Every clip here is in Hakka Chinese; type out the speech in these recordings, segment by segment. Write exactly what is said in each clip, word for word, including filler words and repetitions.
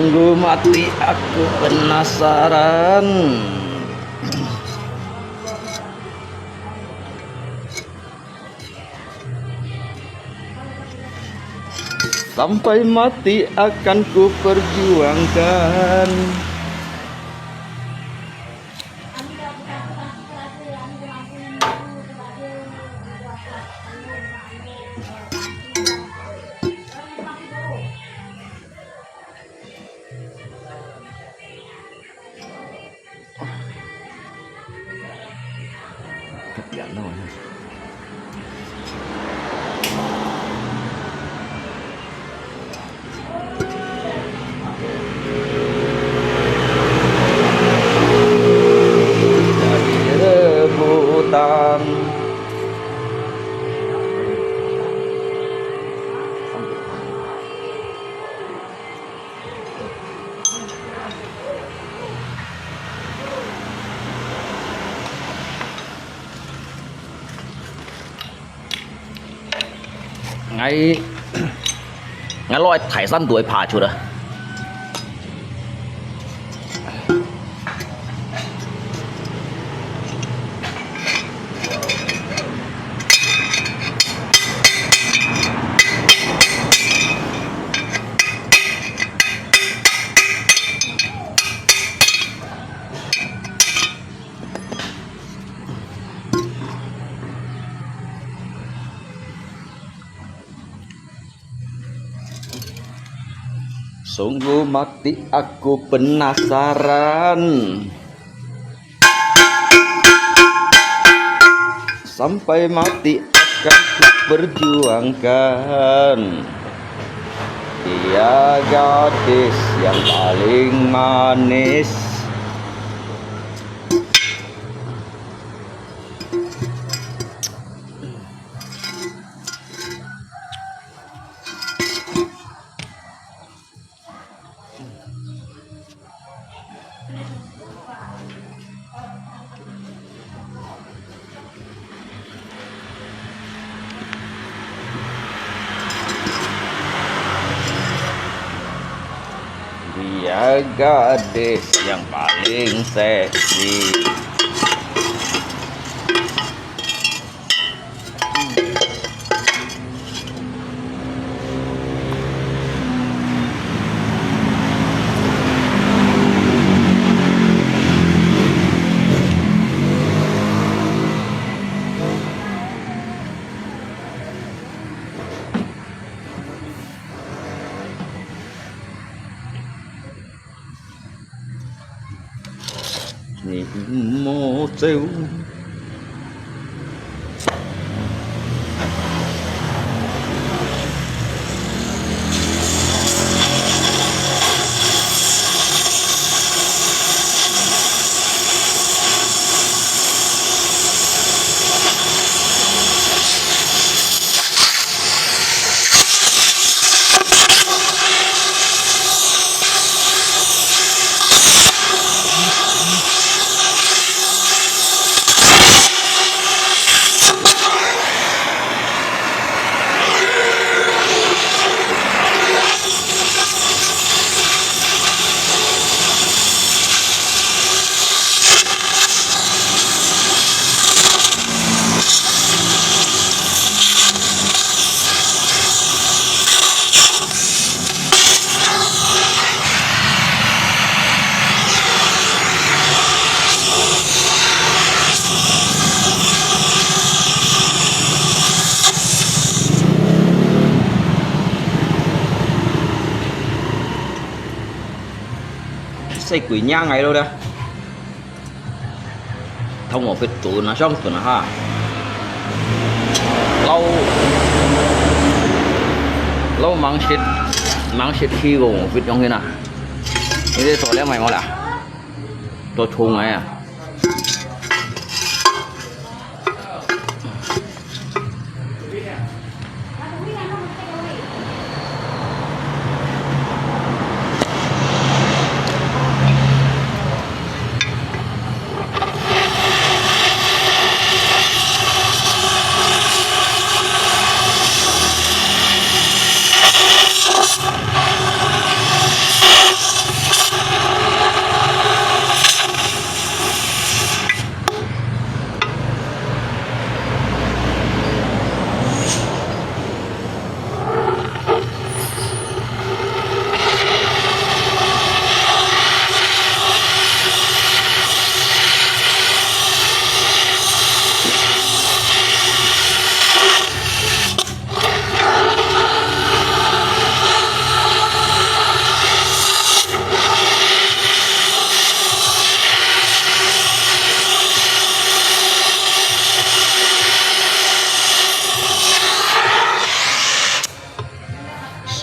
Sungguh mati aku penasaran. Sampai mati akan ku perjuangkan. Rebutan.𠊎，𠊎落去大山肚爬出來。 Sungguh mati aku penasaran. Sampai mati akan ku perjuangkan. Dia gadis yang paling manis. 你个的想法零舍。 你莫走。 細鬼娘來了的。 頭毛必短啊，相短啊哈。老，老忙食，忙食去个毛必用去啊。你這做了買無啦？做蔥來啊。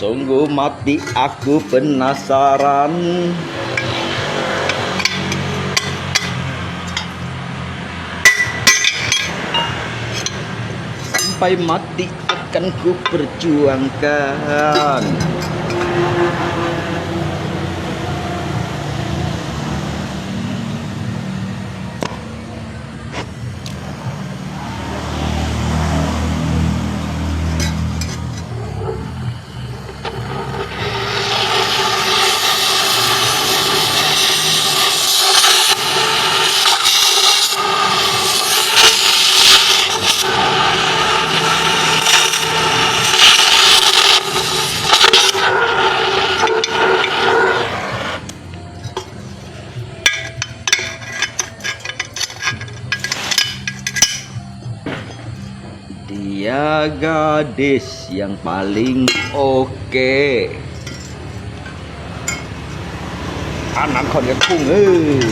Tunggu mati, aku penasaran. Sampai mati akan ku perjuangkan. Dia gadis yang paling oke. Anak kon ya kung eh.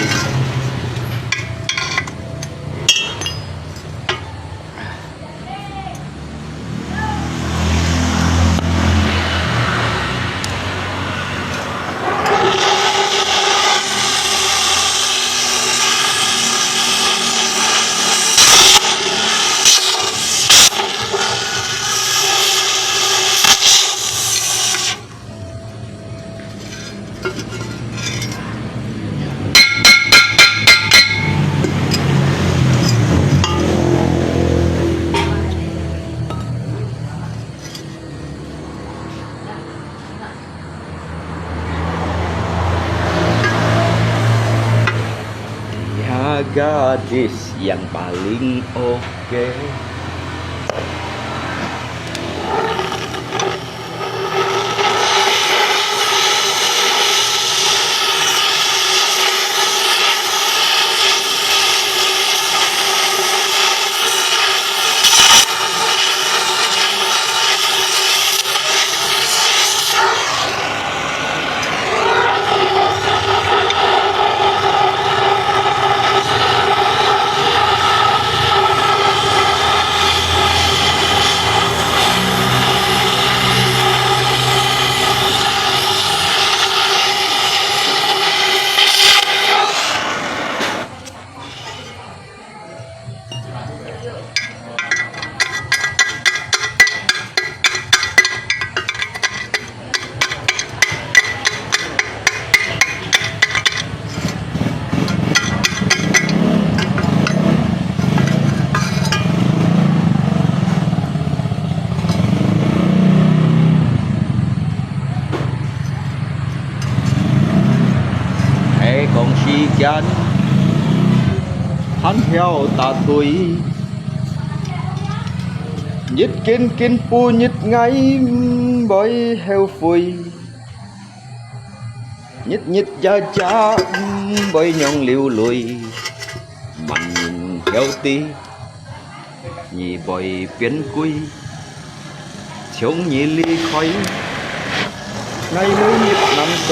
呀，gadis yang paling oke. 係講時間，還曉打盹，日緊緊步日，𠊎毋會後悔。 日日夜夜毋會讓流淚，萬年後的你會變貴，從你離開，𠊎每日難過。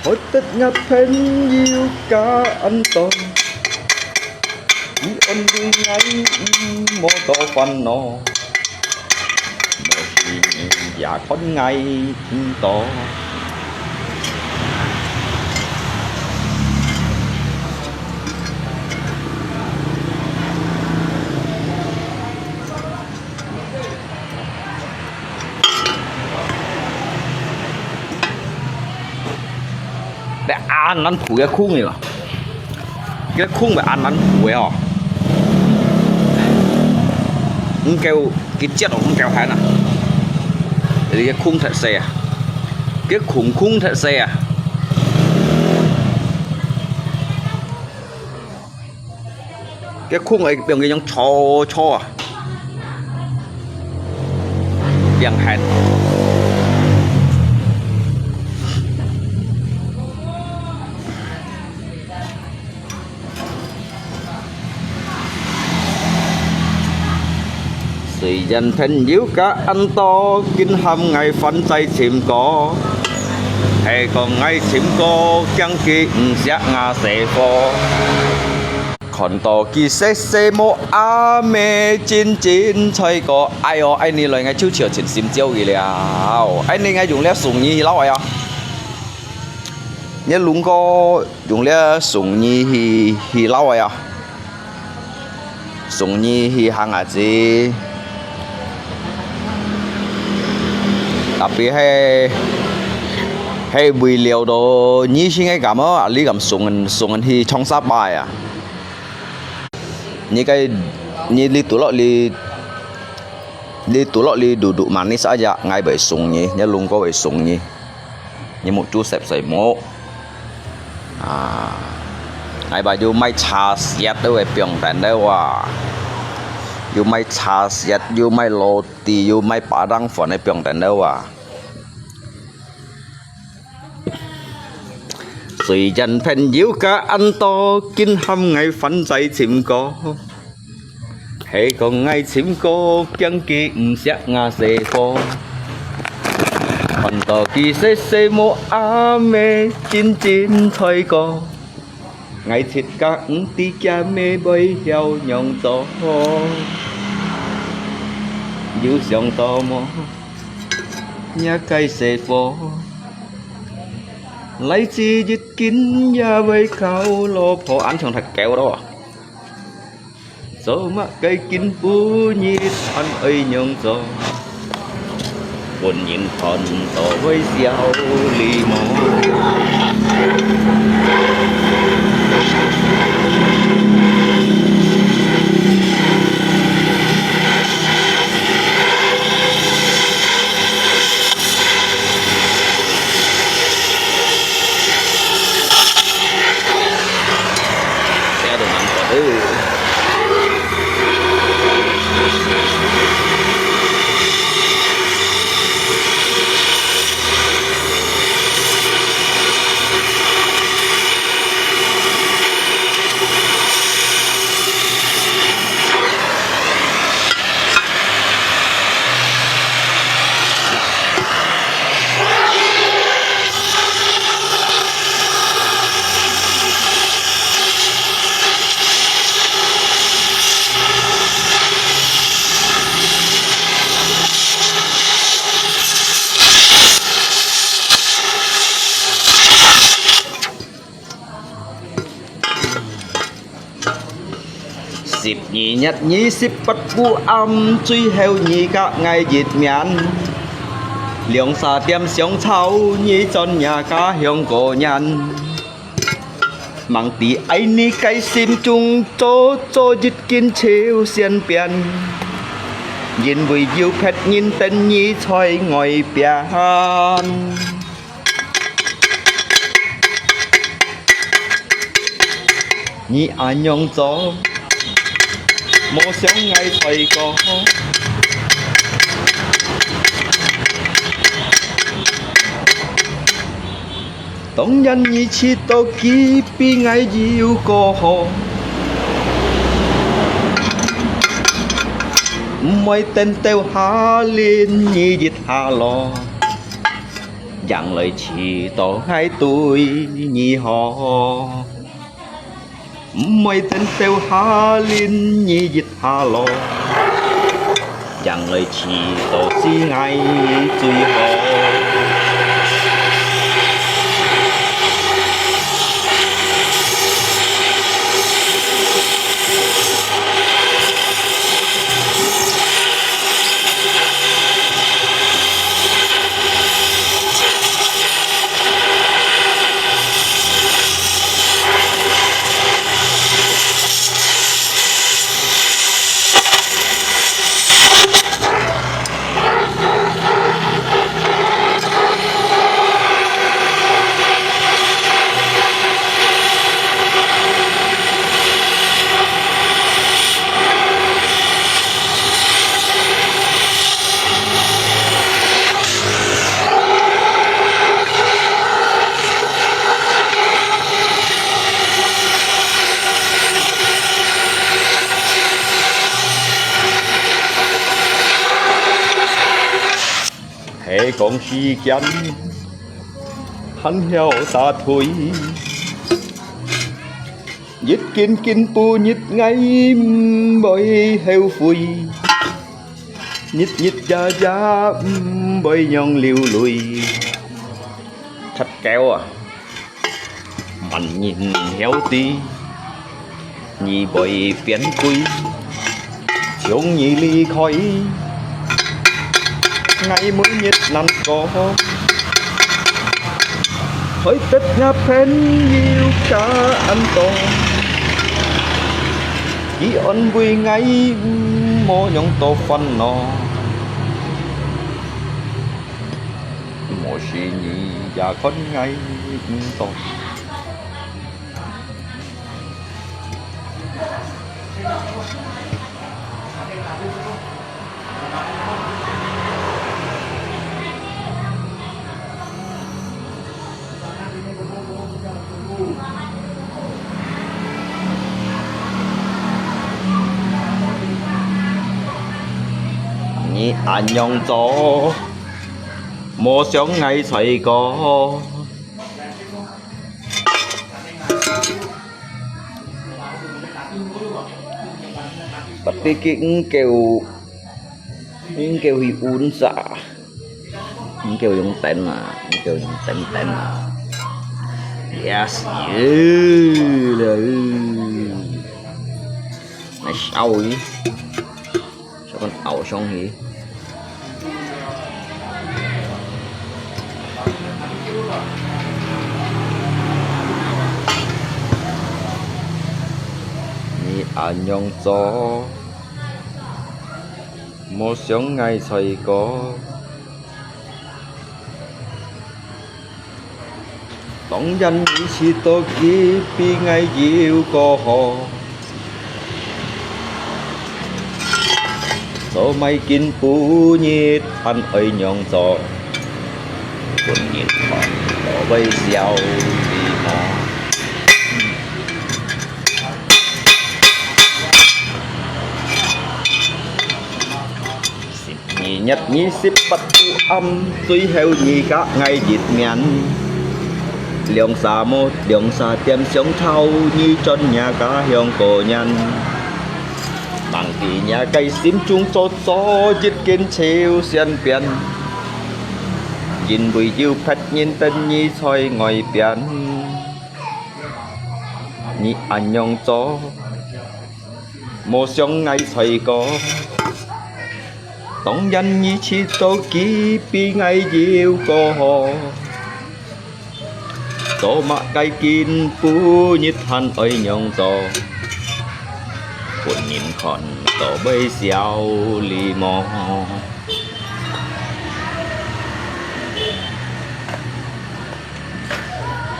好得𠊎朋友加恁多，佢安慰𠊎，毋好多煩惱。 無事也看𠊎毋到。你恁難補个空个咯。 該空个恁難補个哦。毋夠，佢接哦，毋夠閒啊。這个空忒細啊，該空空忒細啊。該空个變成粗粗啊。 變現。雖然朋友甲恁多，今喊𠊎還在尋哥，係講𠊎尋哥，驚佢毋惜𠊎細貨。看到佢細細無阿姆，真真在哥。哎喲，恁呢來𠊎就笑盡心焦去了。恁呢𠊎用了送你去撈啊！你龍哥用了送你去，去撈啊！ 送你去行下子。Tapi係，係為了到你先个感覺，啊，你敢送，送去長沙巴啊？你个，你，你堵落你，你堵落你duduk manis aja，𠊎會送你，你龍哥會送你。 你目珠識水目。啊，𠊎話又賣茶葉都會放等了啊，又賣茶葉，又賣roti，又賣Padang飯个放等了啊。雖然朋友甲恁多，今喊𠊎還在尋哥。 係講𠊎尋哥，驚佢毋惜𠊎細貨。看到佢細細無阿姆，真真在哥。𠊎自家毋知厥姆會曉仰做。有想到無？若个細貨，來自一斤也會靠老婆。恁像忒久了啊！ 做麼个今晡日還愛仰做？分人看到會笑你無？ 十二月二十八烏暗，最後你甲𠊎一面，兩三點相吵，你轉若家鄉過年。吂知恁呢个心中做做一件超善變，因為有別人等你在外邊。 你恁樣做，無想𠊎在講。當然你知道佢比𠊎有過好，毋會等到下輪你一下咯。 正來知道𠊎對你好。毋會等到下輪你一下咯，正來知道係𠊎最好。係講時間，還曉打腿。日緊緊步日，𠊎毋會後悔。日日夜夜，毋會讓流淚。忒久啊！ 萬人曉知，你會變鬼。從你離開，𠊎每日難過。害得𠊎朋友加恁多，佢安慰𠊎，莫恁多煩惱。 無視你也看𠊎毋到。你恁樣做， 無想𠊎在過。Berarti佢五九，五九去溫莎，五九用等啊，五九用等等啊。Yes，耶了。來燒伊。 小可熬上去。你恁樣做，無想𠊎在過。 當然你知道佢比𠊎又過好，做麼个今晡日還愛恁樣做，分人看到會笑你無？ 二月二十八暗，最後你佮𠊎一面。兩儕無兩儕店，想討你轉若家鄉過年。吂知若个心中做做一間朝鮮變，因為有別人等你在外邊。你恁樣做， 無想𠊎在過，當然你知道佢比𠊎又過好。做麼个今晡日還愛恁樣做，分人看到會笑你無？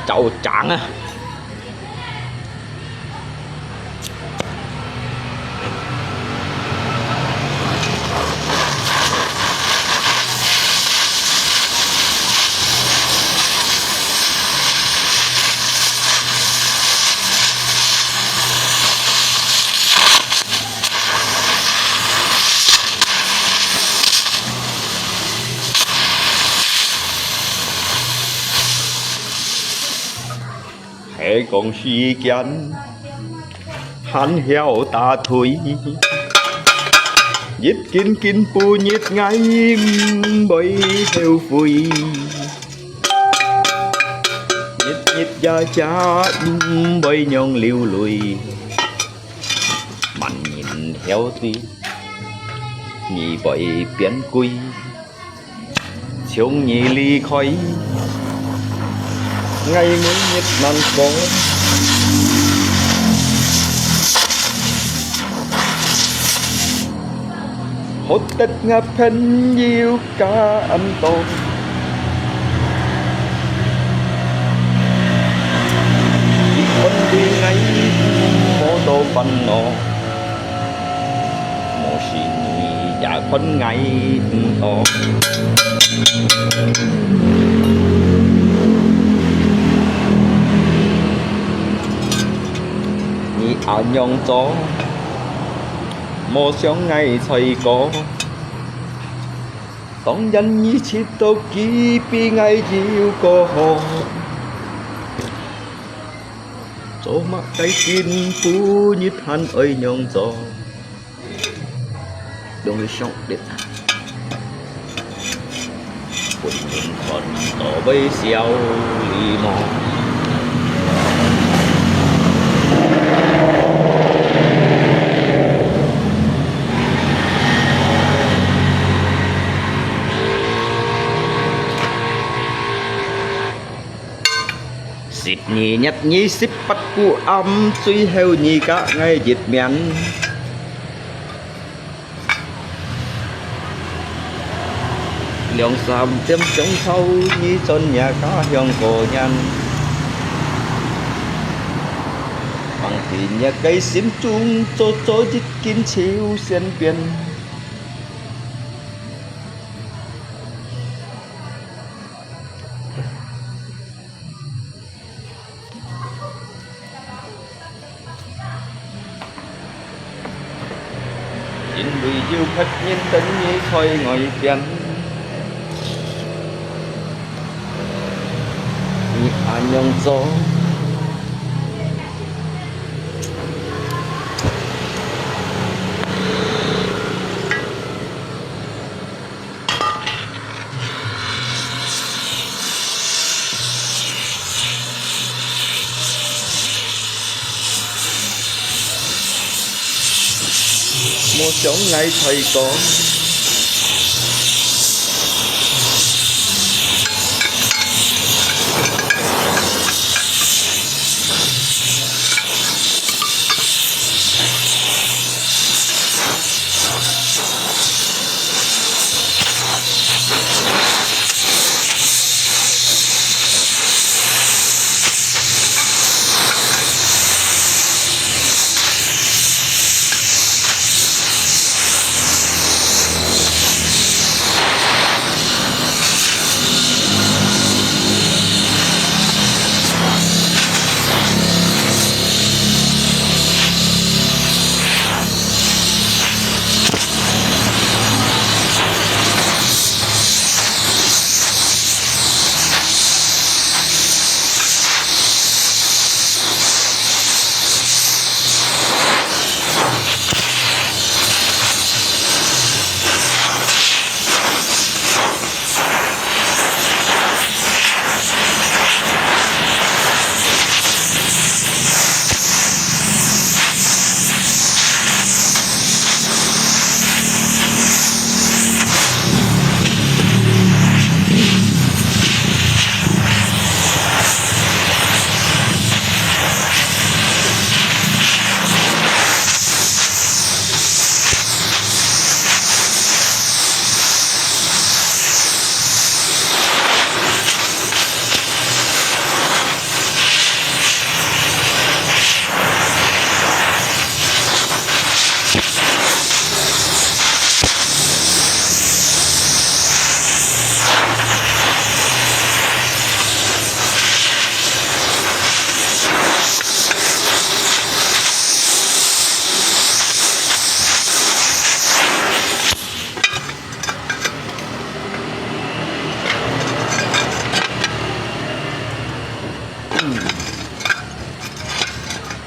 走正啊！ 係講時間，還曉打腿。日緊緊晡日，𠊎毋會後悔。日日夜夜，毋會讓流淚。萬人曉知，你會變鬼。 從你離開，𠊎每日難過。好得𠊎朋友加恁多，佢安慰𠊎，莫多煩惱。 無視你也看𠊎毋到。你恁樣做，無想𠊎在過。當然你知道佢比𠊎又過好，做麼个政府日還愛仰做？用上力，分人看到會笑你無？ 十二月二十八个暗，最後你加𠊎一面。兩三點鐘頭，你轉若家鄉過年。放在若个心中，做做一根抽線邊。 因為有別人等你在外邊，你恁樣做。 莫想𠊎在講。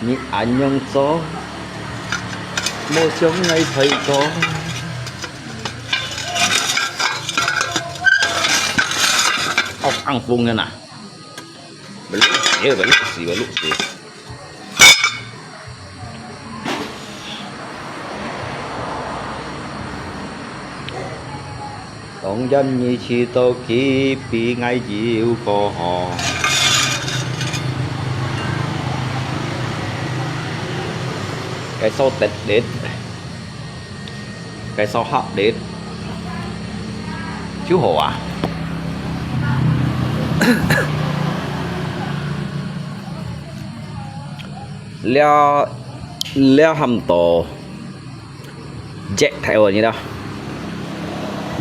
你恁樣做，莫想𠊎在講。哦，放風个啦！會熝死，會熝死，會熝死。 當然你知道佢比𠊎又過好。該首得力，該首合力，就好啊。這，這喊到 熱透你啦。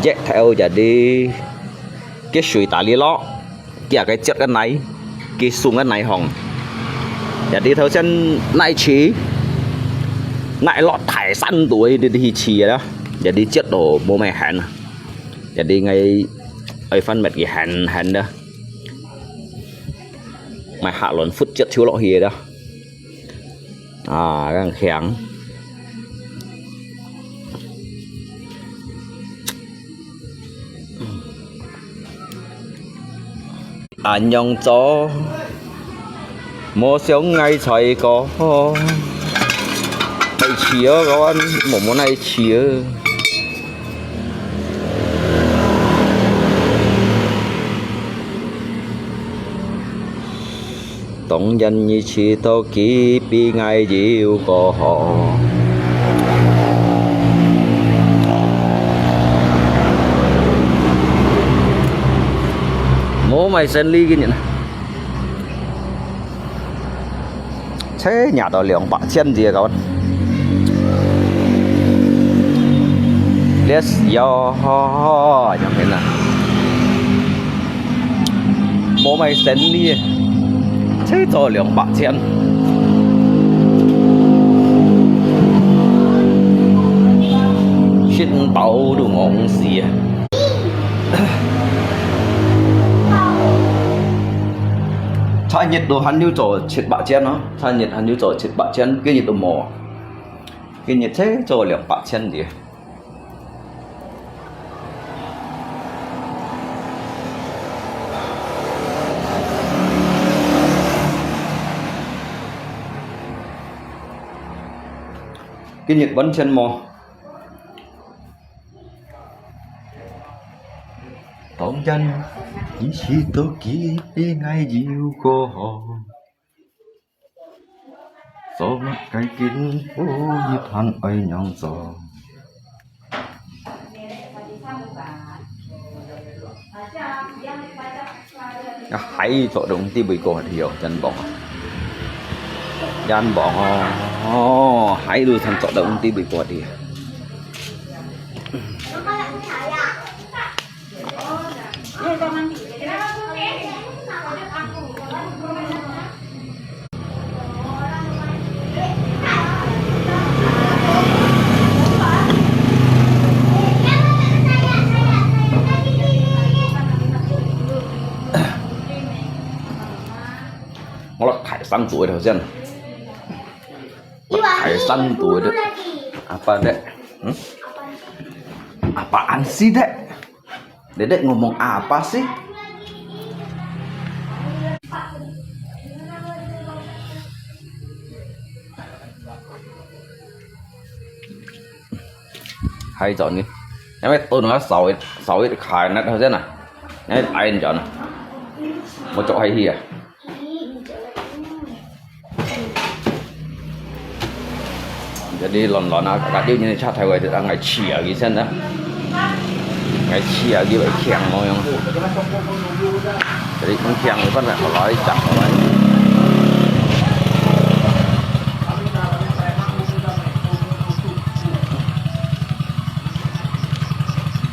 熱透jadi，佢水打你落，佢个接个奶，佢送个奶行。Jadi頭先奶市，奶落大山肚个，你去試啦。Jadi接到無咩閒啊。Jadi𠊎愛翻搣佢絚絚个，買下輪佛腳抽落去个。啊，恁香。 恁樣做，無想𠊎才講，愛試哦，各位，無無愛試哦。當然你試到佢比𠊎又過好。無賣生理个人啊！ 車若到兩百千字个，這時哦，樣形啊，無賣生理个，車做兩百千，食飽都戇死啊！ 昨日都還有做七八千哦，昨日還有做七八千，今日都無，今日才做兩百千字。 今日完全無。當然，你試到佢比𠊎又過好。做麼个今晡日還愛恁樣做？ 啊，蟹做到恁樣个地步過去哦，真棒啊！真棒哦！哦，蟹都曾做到恁樣个地步過去啊！ 我來開山肚个頭先，我來開山肚个，阿爸个，嗯？阿爸恁死个。 你在ngomong apa sih？還早呢，因為等下燒一燒一開那好像啊，那愛你講呢，我做還去啊。 Jadi lon-lon啊，kakak dia punya chat hai wai, ah, ngai chia gitu kan, ah. Ngai chia gitu, ngai kiang mau yang. Jadi ngai kiang itu kan, kalau ai cak, kalau ai.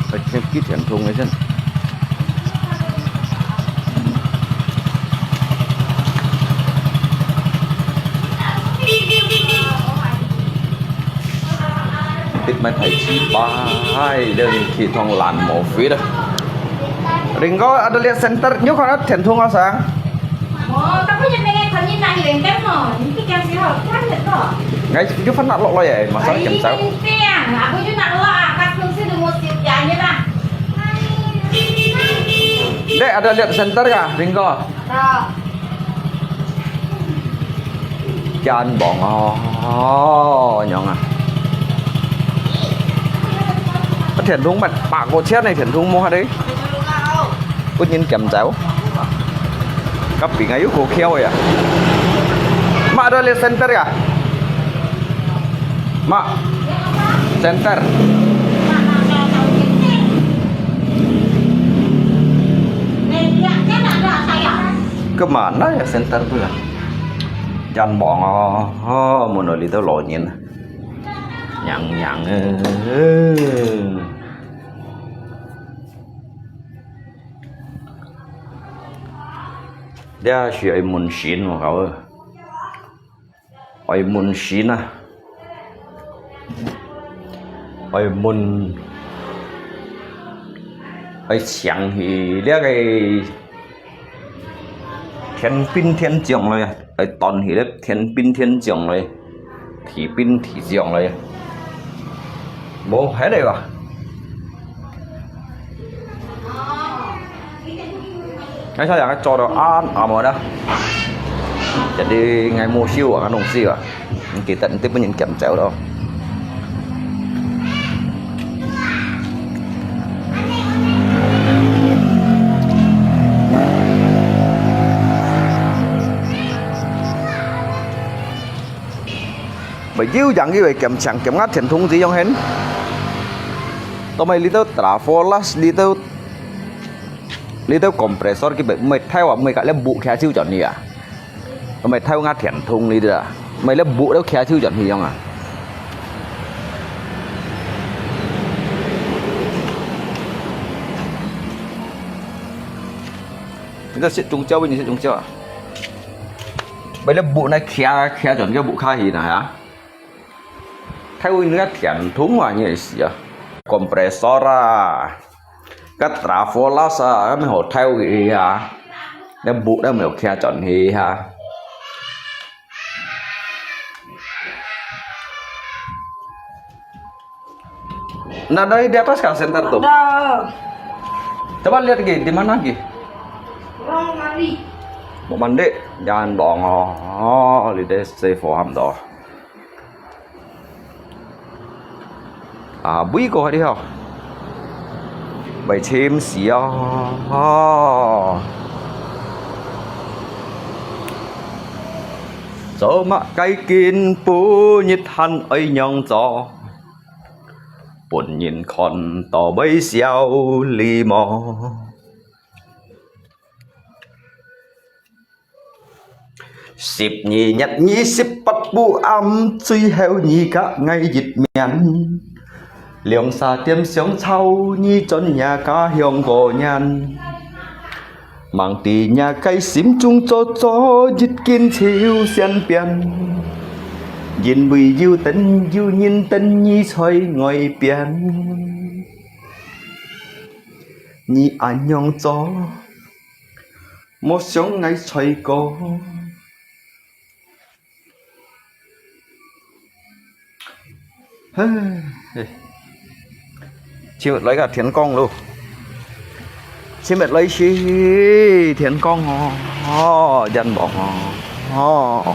Phải thêm ký thiện thùng này chứ. Tít mai thầy chỉ ba hai, đây là khi thong làn mổ phí đó. Ringo ada lihat center, nyu kau ada thiện thùng apa sang? Ủa, tao có nhìn đây, còn nhìn này thì đừng kém mà, những cái kem xíu hả, quá nhiệt đó. Ngay chứ, chứ phát nặng lọ lọ vậy, mà sao ai, kém sao? Đừng kém, à, bữa trước nặng lọ à, cắt luôn xíu đừng mua xịt dài như là. Dek, ada lihat center kah, Ringo? Ada. Kian bong oh, nyong ah. Thiện thùng mệt, bạc cô chết này thiện thùng mua hả đấy? Có nhìn kém cháu. Cấp bình ai có khéo vậy? Mà đó là center à? Mà center. Kemana ya center tu ya? Jan bong oh, oh, menurut itu lo nyin. Nhang nhang eh. Dia si ai mun sin mo kau. Ai mun sin ah. Ai mun. 愛請去這个天兵天將來啊，愛端去這天兵天將來，地兵地將來。無，還得吧？ 𠊎想想，做到暗暗个啦。Jadi𠊎無收啊，東西啊，毋記得，你得分人撿走咯。 Mày yêu dáng yêu kiểm chăng kiểm ngắt thiện thông gì yong hên. Tao mày little trafolas little little compressor kì mày mày theo à mày cả lẽ bụ kia chiu chọn đi à. Tao mày theo ngắt thiện thông đi à. Mày lẽ bụ đâu kia chiu chọn đi yong à. Người ta sẽ trúng châu với người sẽ trúng châu à. Bây giờ bụ này kia kia chọn cái bụ khai hì nè hả? Theo người ta thiện thông mà như vậy à. Compressor à. Cái trafolas à, cái mình hổ theo cái à. Nó bụ đó mình kia chọn hì hả. Nah, dari di atas kah center tuh? Ada. Coba lihat lagi, di mana lagi? Orang mandi. Mau mandi? Jangan bohong. Oh, di desa Foham tuh. À, bụi có đi hả? Bảy chim xì à. Cho mà cái kín bụi nhịt hẳn ơi nhong cho. Bún nhìn con tỏ bấy xéo lì mò. Sip nhì nhật nhì sip bắt bu âm chui heo nhì cả ngày dịch miễn. Liong sa tiêm siong chau nhì chọn nhà cá hiong gò nhàn. Mang tì nhà cái sim chung cho cho dịch kín chiu xian pian. Yin bùi yu tên yu nhìn tên nhì soi ngồi pian. Nhì anh nhong cho. Một sống ngày xoay có. Chiu mệt lấy cả thiến con luôn. Chiu mệt lấy xí thiến con hò. Hò, dân bọn hò. Hò.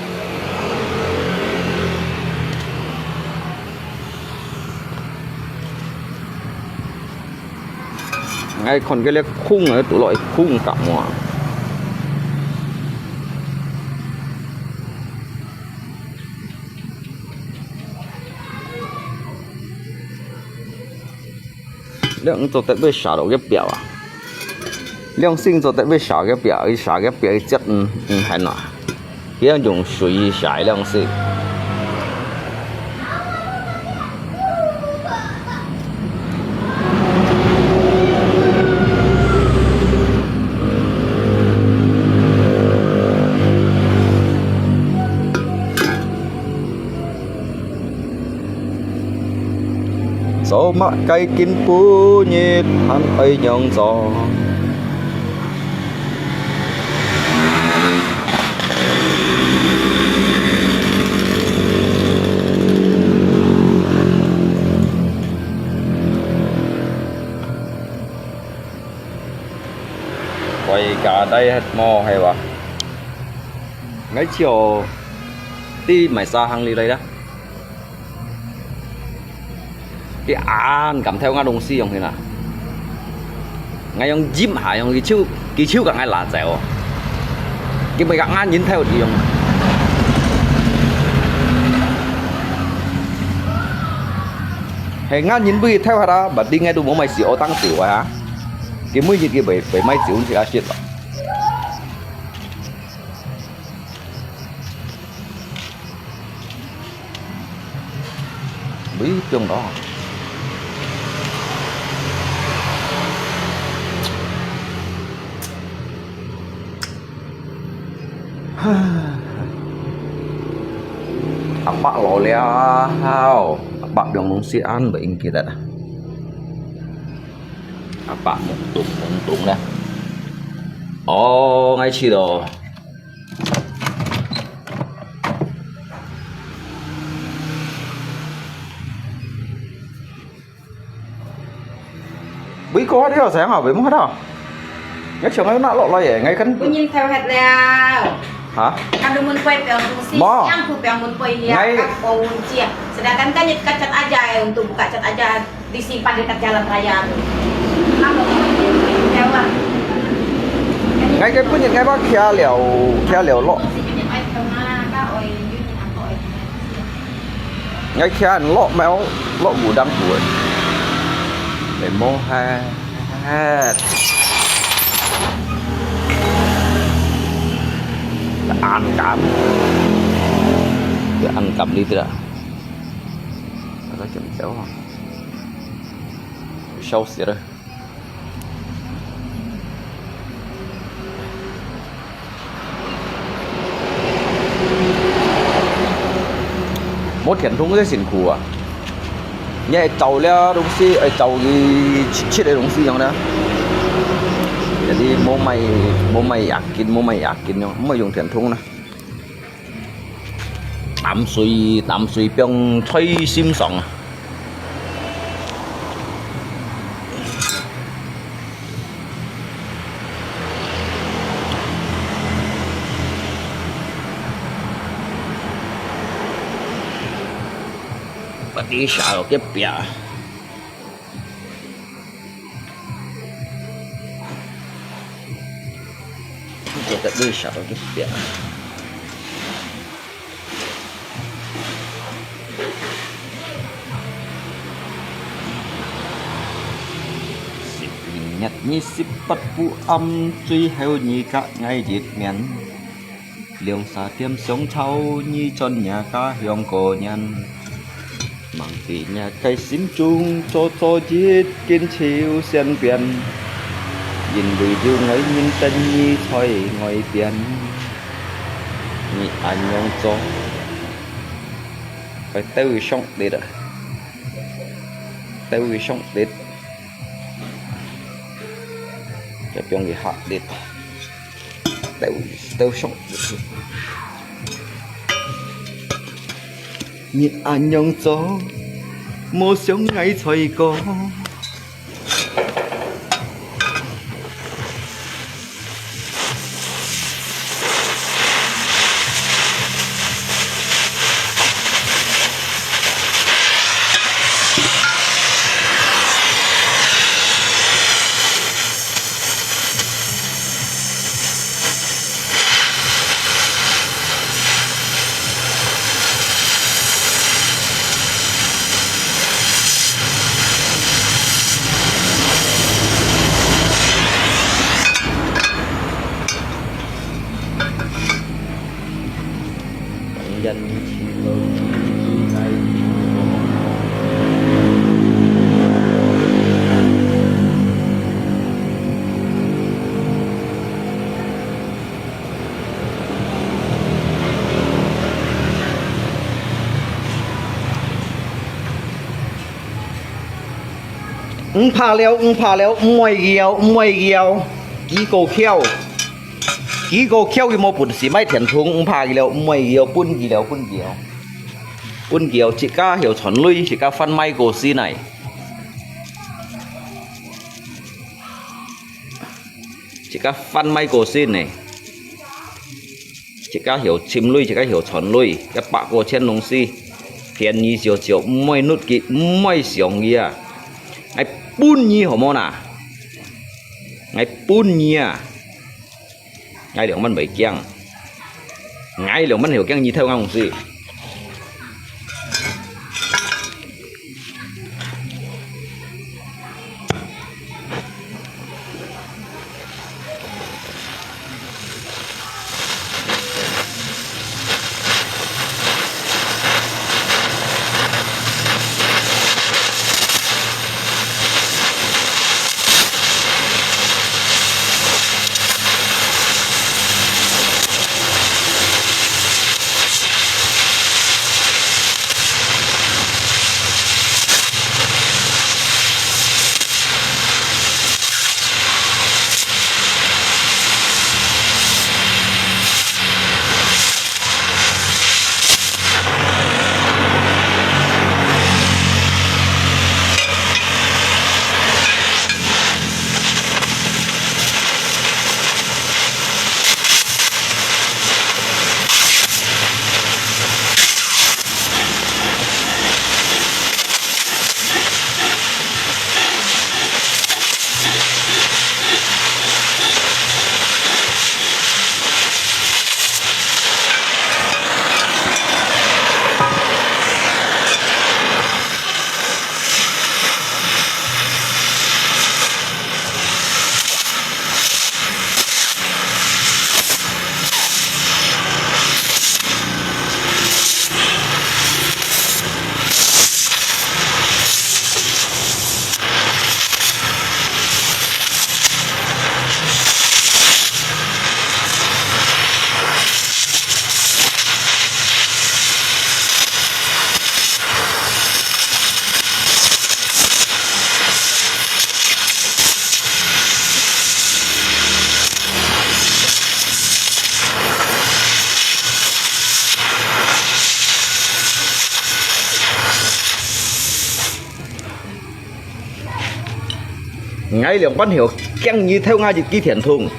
Ngay còn cái liếc khung ấy, tụi loại khung cả mùa. Liang cho tết với xả đồ cái bèo à? Liang sinh cho tết với xả cái bèo, xả cái bèo chết, ừ, ừ, hay nọ. Kia dùng suối xài lăng xí. Cho mă cái kín pú nhịt hẳn ơi nhong cho. Quay cả đây hết mò hay wa. Ngay chiều đi mày xa hàng đi đây đó. Cái ăn cảm theo ngã đông si yong thế nào. Ngay yong jím hả yong cái chiu, cái chiu cả ngay là dẻo. Cái mày cả ngã nhìn theo đi yong. Hay ngã nhìn bui theo hả, bật đi ngay tụ bố mày xì ô tăng xỉu hả. Cái mũi nhìn cái bể, bể máy xỉu thì đã shit rồi. Bí tương đó. Apa lo liao? Apa biang nung si an ba ing kita. 阿爸懵懂懵懂咧。哦，𠊎知咯。喂，過了，sayang啊，喂，摸到。 𠊎想愛拿落來耶，𠊎看。Pun nyin thèo hệt liao. Hah? Kan dumun poi piang fungsi, Mo. Siang ku piang mun poi liao, Ngai. Kan poi wun cia. Sedangkan kan nyet kat cat aja, eh, untuk buka cat aja disimpan dekat jalan raya tu. Ngai ke pun nyet ngai ba kia liao, kia liao lo. Ngai kia lo mau, lo gu dang ku. Để mô ha. Ăn cắm. Ăn cắm đi tira. Nó chậm chéo hả? Sâu xịt rồi. Mô thiền thung cái xỉn khủ à. Nhẹ cháu lia đúng xí, ai cháu cái chít chít cái đúng xí nhông đó. Jadi mô mai, mô mai yak kín, mô mai yak kín nhông, mô mai dùng thiền thung nè. Tắm suối, tắm suối piong choi sim sòng à. Pati sa lo kep ya. Kita bisa lo kep ya. Sip ling nhật nhi sip pat pu am chui heo nhi ka ngai dit mian. Liong sa tiêm sông chau nhi chon nhà ca hiong ko nhan. Mang ti nhà cái sim chung cho cho jit kin chiu sian pian. Yin lui liu ngoi nhin tên nhi choi ngoi pian. Nhi an nhông cho. Phải têu sông đi đó. Têu sông đi. Cái piong đi hạt đi. Têu, têu sông. Nhi an nhông cho, mô siông ngai choi ko.毋怕了，毋怕了，毋會搖，毋會搖。佢過巧，佢過巧，佢無本事買電筒，毋怕佢了，毋會搖，分佢了，分佢了。分佢了，自家曉賺鐳，自家販賣過先來。 自家販賣過先呢，自家曉尋鐳，自家曉賺鐳，一百過千東西，便宜少少，毋會搦佢，毋會想佢啊！𠊎分你好無啦？𠊎分你啊！𠊎兩萬袂驚，𠊎兩萬曉驚你偷𠊎東西。𠊎兩罐曉驚你偷𠊎一支電筒。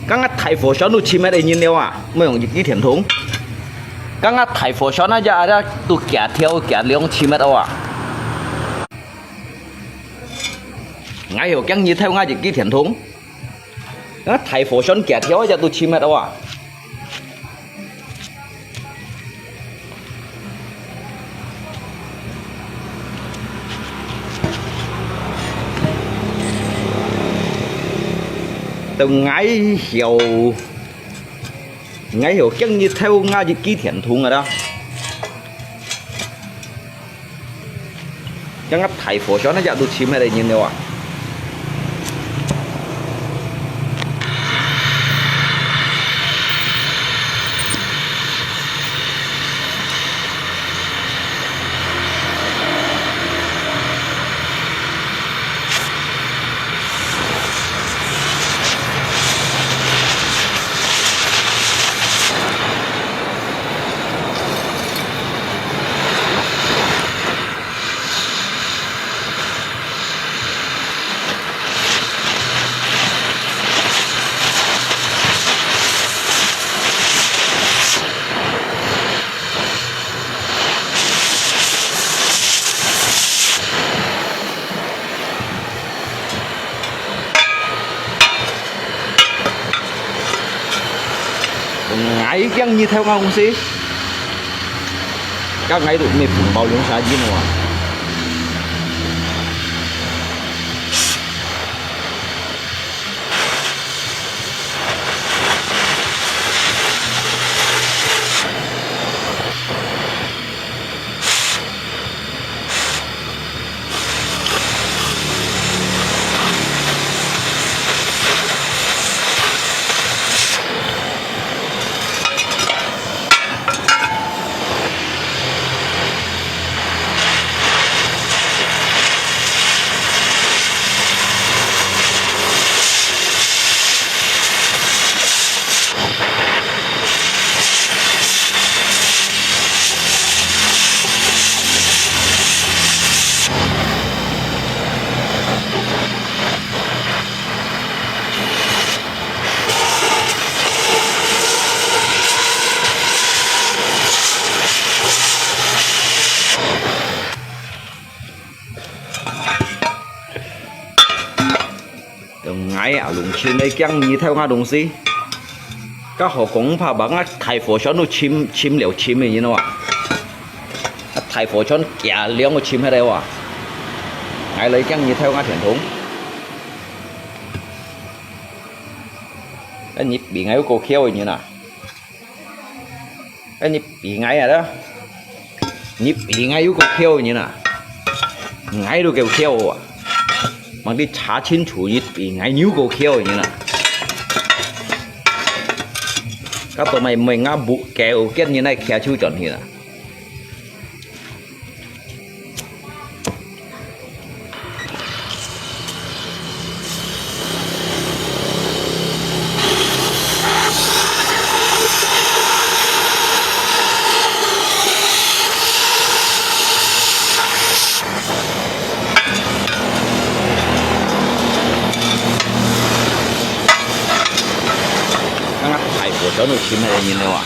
剛剛大火上都尋乜个人了啊，莫用一支電筒。剛剛大火上那隻啊，都夾條夾梁尋乜个啊。𠊎曉驚你偷𠊎一支電筒。剛剛大火上夾條那隻都尋乜个啊。 都𠊎曉，𠊎曉驚你偷𠊎一支電筒啊啦！將个大火上那隻都尋乜个人了啊！ 𠊎驚你偷𠊎東西，該𠊎都無紅包用啥用啊？ 𠊎啊，弄親个驚你偷𠊎東西，該好講怕把𠊎大火全都尋，尋了尋个，你知道啊？啊，大火全夾兩個尋下來哇！𠊎來驚你偷𠊎電筒。啊，你比𠊎有夠巧个人啊！ 啊，你比𠊎啊啦！你比𠊎有夠巧个人啊！𠊎都夠巧啊！望你查清楚，你比𠊎有夠巧个人啊！該到尾尾𠊎無夠見人來徛手轉去啦！ 剛剛大火全都尋下來人了啊！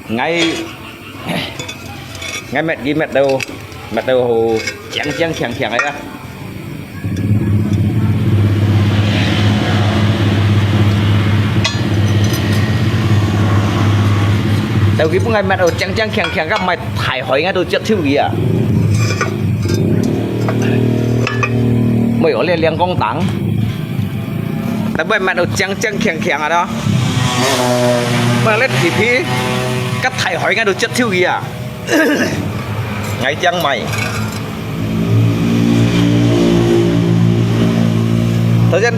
𠊎，𠊎搣佢搣到，搣到好靚靚強強个啦。到佢分𠊎搣到靚靚強強，該賣大海𠊎都接受佢啊！哎喲，這亮光燈。 但係搣到靚靚強強啊咯。乜這皮皮，該大海𠊎都接受佢啊！𠊎正買。頭先，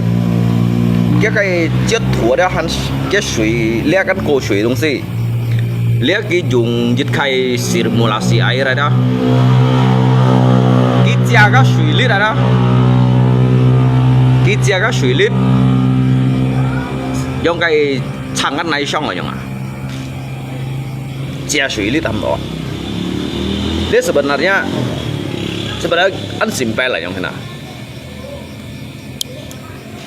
這个截圖个還，這水，這个過水个東西。 這佢用一个simulasi air來的，佢借个水力來的，佢借个水力，用个撐个泥上來用啊，借水力淡薄。這sebenarnya，sebenarnya很simple來用个。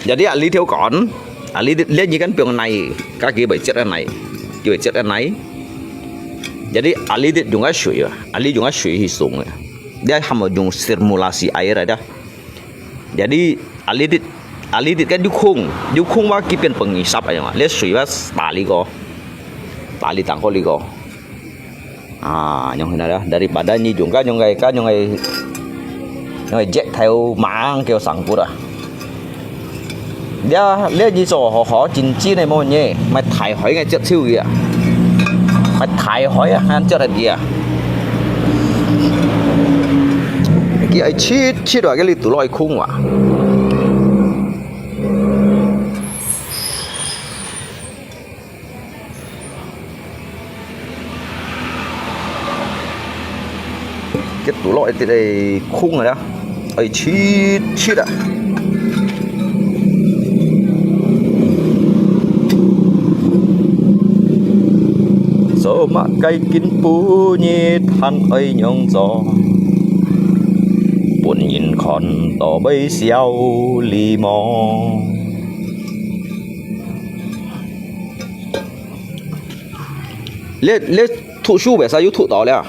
Jadi ahli條講，ahli這，這你kan放泥，該佢會接个泥，佢會接个泥。Jadi ahli這用个水啊，ahli用个水去送个，這還無用simulasi air來的。Jadi ahli這，ahli這kan有空，有空話佢變pengisap啊，這水話打呢個，打呢當過呢個。 啊，用起來了，daripada你用个用个个用个，用个石頭猛叫生骨啊。這，這你做好好真真个無呢，賣大海个接受佢啊，賣大海啊，還接得佢啊。佢愛切切落，佢裡肚落去空哇。 佢肚落一滴个空个啦，愛切切啊。做麼个今晡日還愛仰做？分人看到會笑你無？ 這，這讀書biasa有讀到了。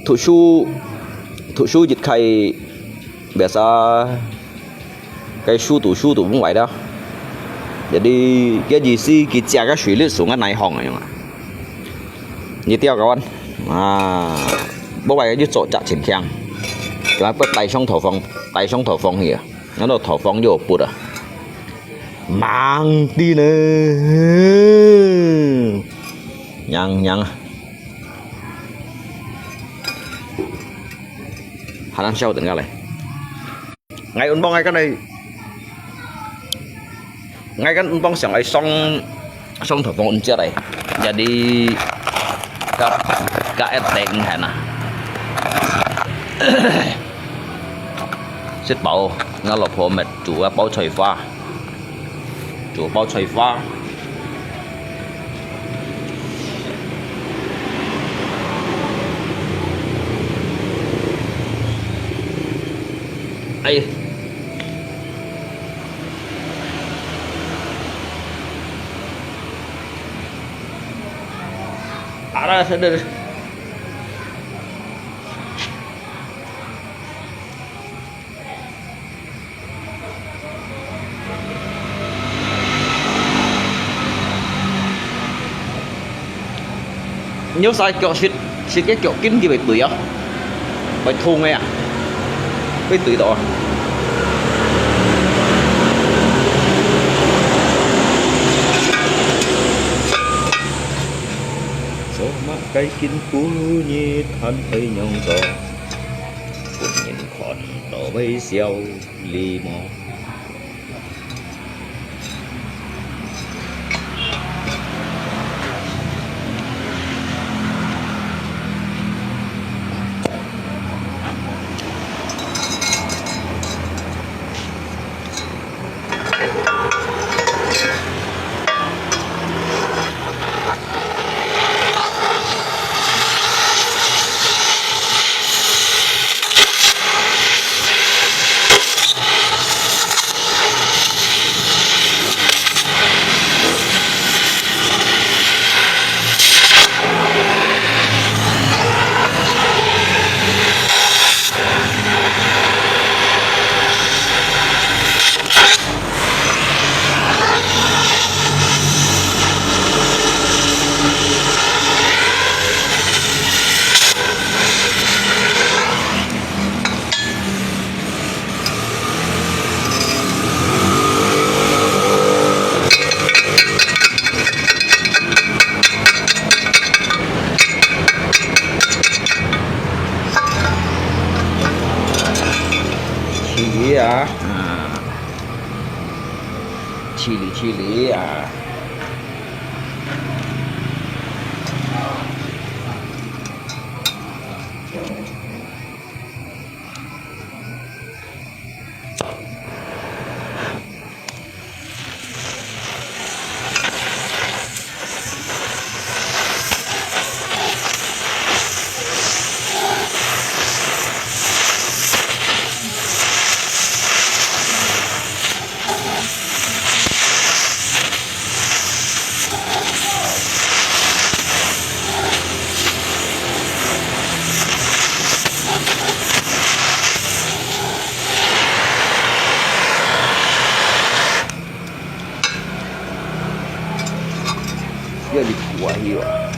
讀書，讀書一開，biasa，該書讀書讀毋壞了。Jadi，該意思佢借个水力送个泥項个樣啊。你釣个完啊，無壞就做隻清淨。佢還不帶上廚房，帶上廚房去啊，然後廚房就有不啊。 Mang đi呢. Nhang, nhang. Hàn ăn siêu tỉnh ra này. Ngày ôn bông ngày cái này. Ngày cái ôn bông sẵn ai song, song thập vòng ôn chết này. Jadi, ka, ka et teng hàn à. Sít bảo, ngã lọ phô mệt, chủ á bảo choi pha. Chủ bảo choi pha. Ai. Ara sadar. Nếu sai腳食，食个腳筋佢會對啊，會痛个啊，會對到啊。做麼个今晡日還愛仰做？ 分人看到會笑你無？ Chili，chili啊。這裡苦啊，這个。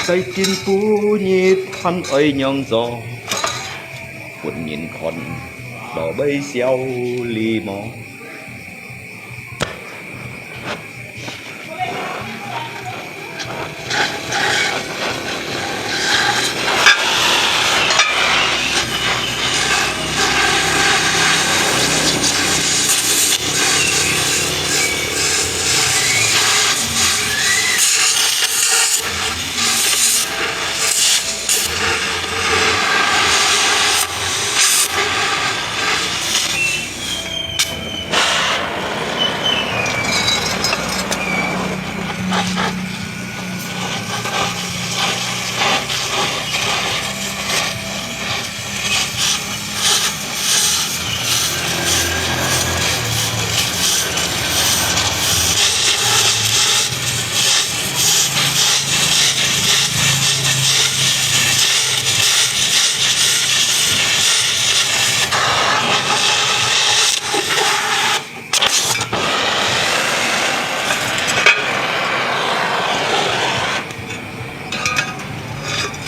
在今晡日看愛仰做，分人看到會笑你無？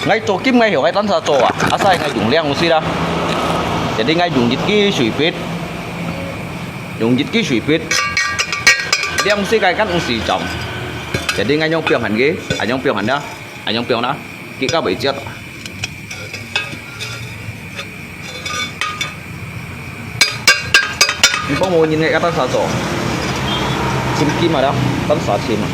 𠊎做金，𠊎曉𠊎單儕做啊，asal𠊎用兩水啦。Jadi𠊎用一支水筆，用一支水筆，兩水个間毋使裝。Jadi𠊎用放下去，啊用放下啦，啊用放啦，結果會折。 你講無人个，一單儕做，千金啊了，單儕千啊。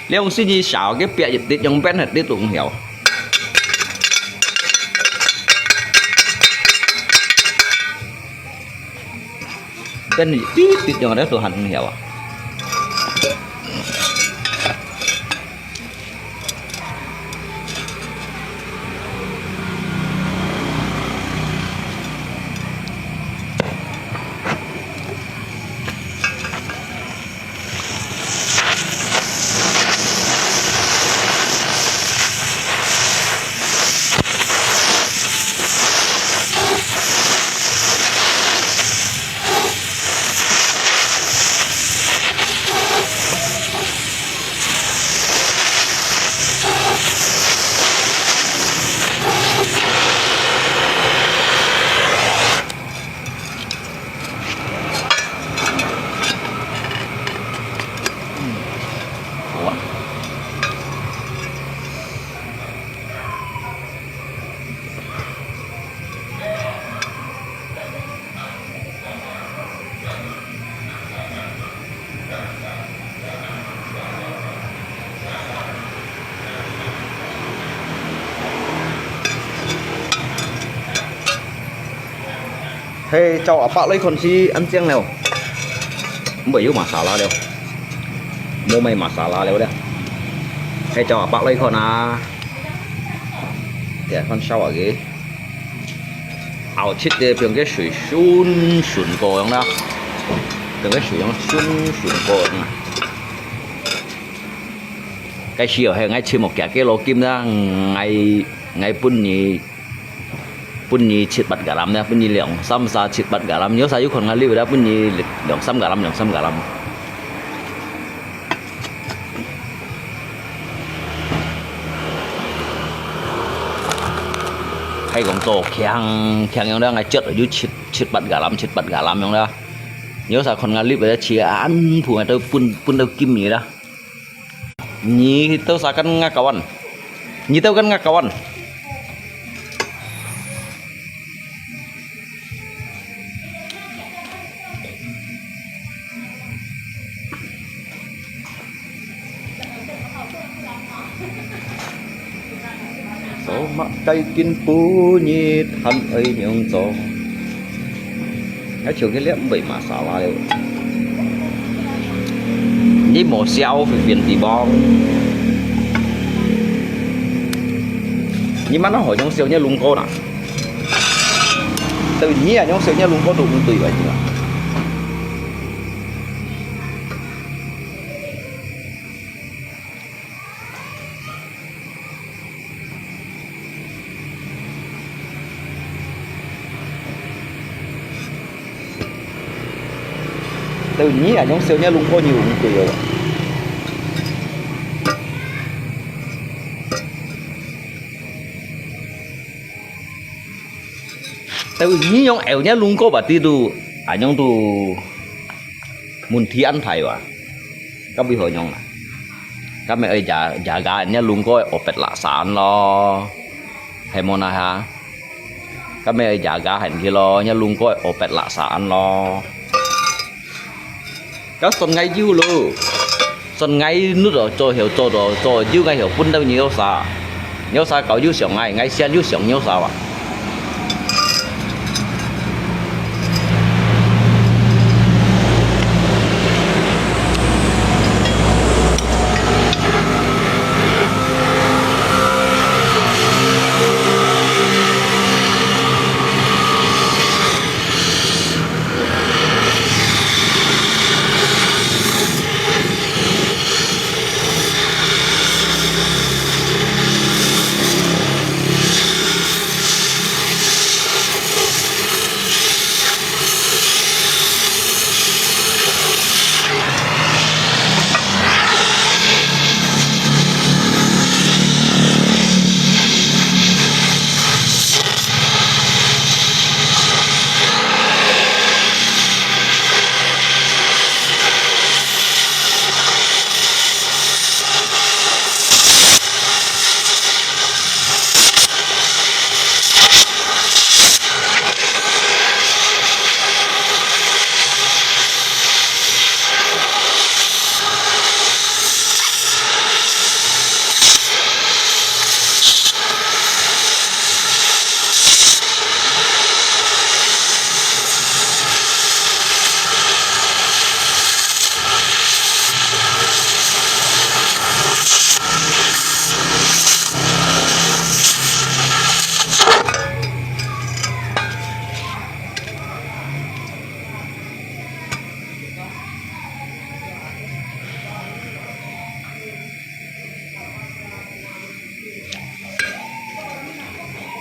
這用水泥燒个壁一滴，用邊一滴都毋曉。跟你滴滴樣个都還很曉啊。 係照阿伯來看係恁靚了，毋會有masala了，無麼个masala了咧。係照阿伯來看啊，這看燒啊个，熬出个，放个水順順過樣啦，放个水樣順順過樣啊。該時候係𠊎尋屋下个老金啦，𠊎𠊎分你 分你七八garam呢，分你兩三下七八garam，有時有看𠊎溜啦，分你兩三garam，兩三garam。係講做強強樣啦，𠊎捽有七七八garam，七八garam樣啦。有時看𠊎溜啦，切恁粗，𠊎都分分到金耳啦。 你兜儕kan ngakawan？你兜kan ngakawan？做麼个今晡日還愛仰做？ 𠊎像个咧毋會masala了。你無燒會變地方。你mana好像燒你龍哥啦？對，你啊，用燒你龍哥都毋對吧？你啊。 對你啊，用燒你龍哥你毋對哦。對你用燒你龍哥吧，知都，啊，用都問題安排哇。 該為何樣啊？該乜愛jaga，jaga你龍哥个opat laksa咯，係無哪哈？該乜愛jaga佢咯，你龍哥个opat laksa咯。該算𠊎有咯，算𠊎努力做，做做做，有𠊎有分到你有啥？ 有啥搞有想𠊎，𠊎先有想有啥哇。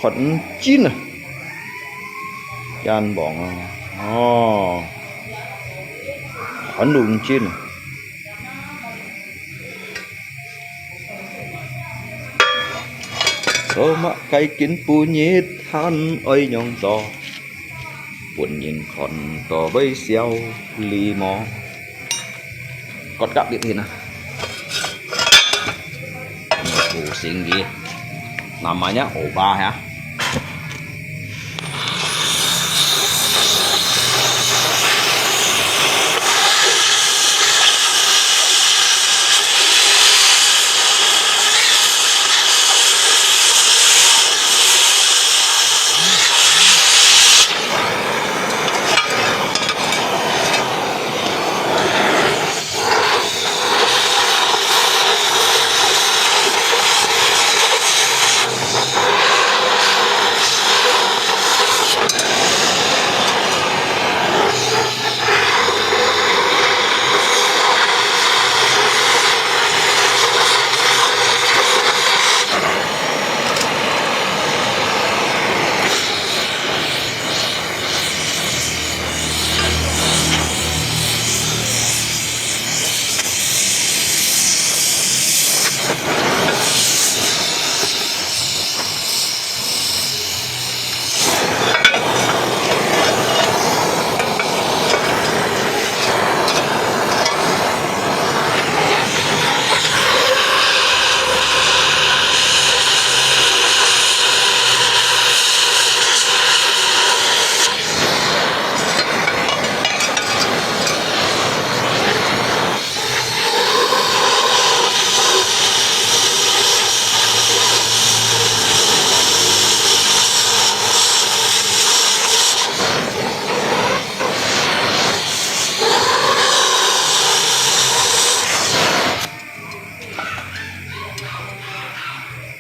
看毋真啊！冤枉啊！哦，看毋真啊！做麼个今晡日還愛仰做？分人看到會笑你無？ Kot gak dit hin ah. Pusing gi. Namanya obah ya.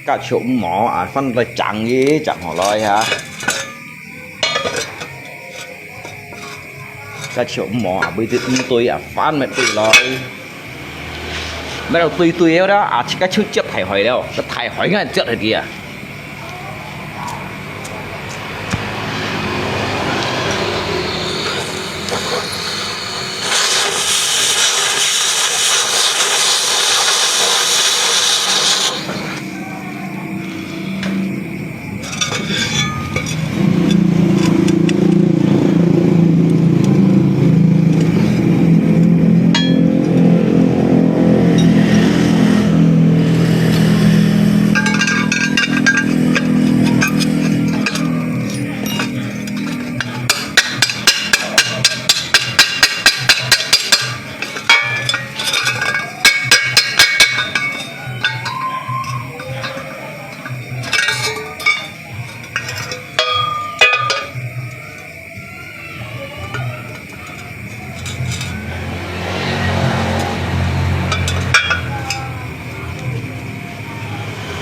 Cá chua mò à, phân loại trắng đi, trắng hổ lòi hả? Cá chua mò à, bây giờ tui à, phân mệt tui lòi. Mệt tui tui đó à, chỉ cá chua chết thải hỏi đâu, cái thải hỏi ngay chết thải đi à.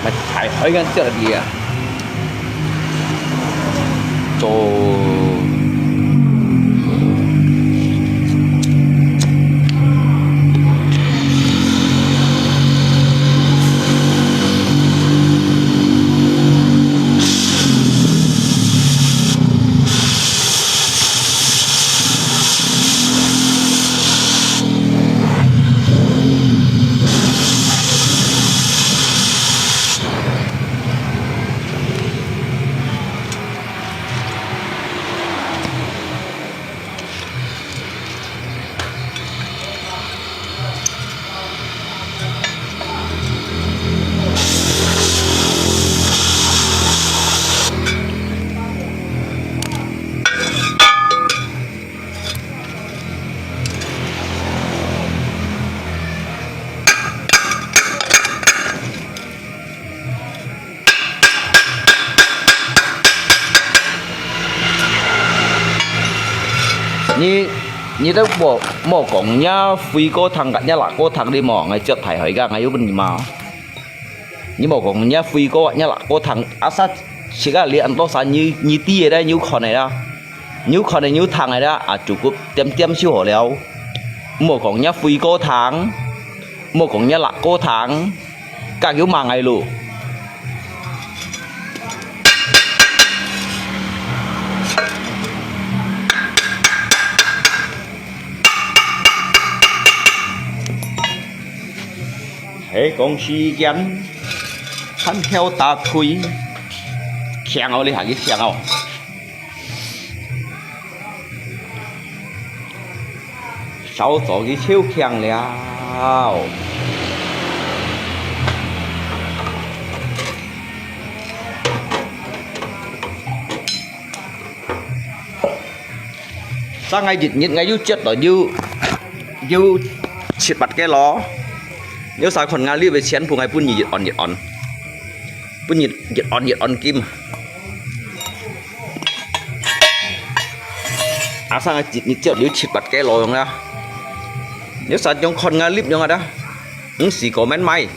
Mày thải hỏi ngăn chết đi à. Trời.你，你都莫，莫講若飛過堂，若辣過堂哩無？𠊎接大海个，𠊎有問你嘛。你莫講若飛過，若辣過堂，啊，啥，自家連安到啥，你，你知个啦，你有看个啦，你有看个，你有聽个啦，啊，就个點點就好了。莫講若飛過堂，莫講若辣過堂。 Kak yu mang ai lu. 誒，講時間，還曉打腿，強哦，你還去強哦。少做佢超強了。 生𠊎一日𠊎又接到有，有七八個咯。有啥看𠊎這位全部𠊎分你一安一安，分你一安一安金。啊，生𠊎一日接到有七八個咯樣啦。有啥樣看𠊎這樣啊？毋使過面買。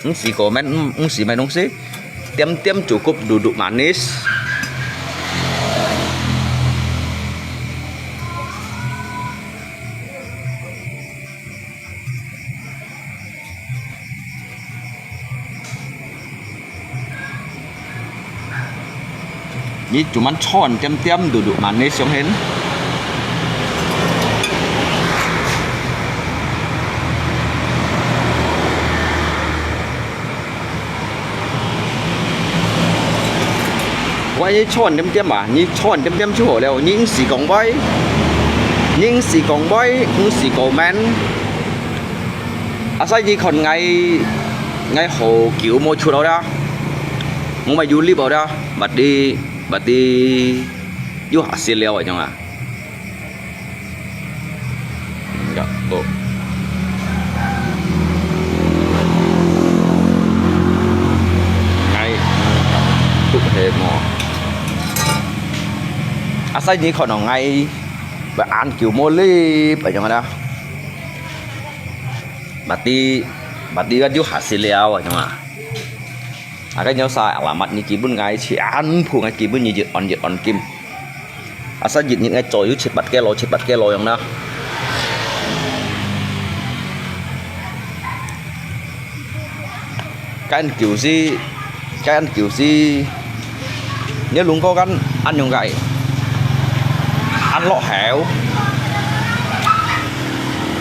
Nggak sih komen, nggak sih main nggak sih. Tiam-tiam cukup duduk manis. Nyi cuman chon tiam-tiam duduk manis yong hen. Wai nyi chon tiam-tiam ah, nyi chon tiam-tiam cukup liao, nyi nggak sih kong wai, nyi nggak sih kong wai, nggak sih komen. Asai nyi kon ngai, ngai hau kiu mo chut liao dah. Mo mai yu lip liao dah. Berarti, berarti yu hasil liao ai jong ah. Nggak to. Ngai, tuk he mo. Asai nyi kon ngai, ba an kiu mo lip ai jong dah. Berarti, berarti yu hasil liao ai jong ah. Aka nyo sa alamat nyi kibun ngai chi an phu ngai kibun nyi jit on jit on kim. Asa jit nyi ngai cho yu chit bat kelo chit bat kelo yong na. Kan kiu si, kan kiu si. Nyo lung ko kan an yong kai. An lo heo.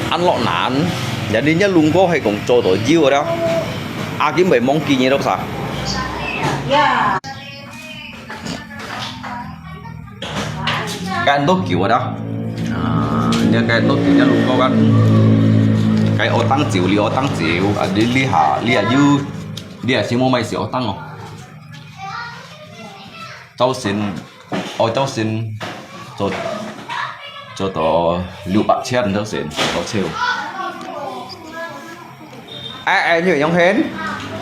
An lo nan. Jadi nyo lung ko hai kong cho to jiu ada. Akim bai mong ki nyi dok sa. Ya. Kan to kiu ada. Ah, nya kan to kiu nya lung ko kan. Kai otang jiu li otang jiu. Adi li ha li ayu. Li asi mo mai si otang o. Tao sin, ôi tao sin. Cho, cho to liu bak chian tao sin, tao chiu. 哎哎，你用很，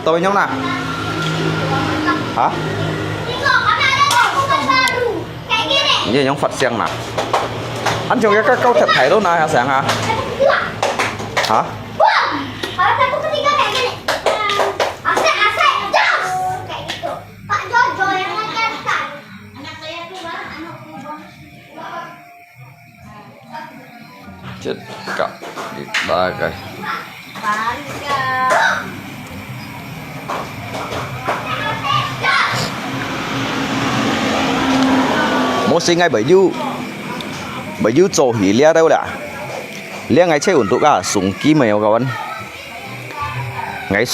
都用啦？啊？你用發聲啦？俺就个个高铁台都拿下声啊？啊？ Cekak, kita guys. Mesti ngai baju, baju cho hi lia tau lah. Lia ngai che untuk ah, sung kim mai kawan. Ngai,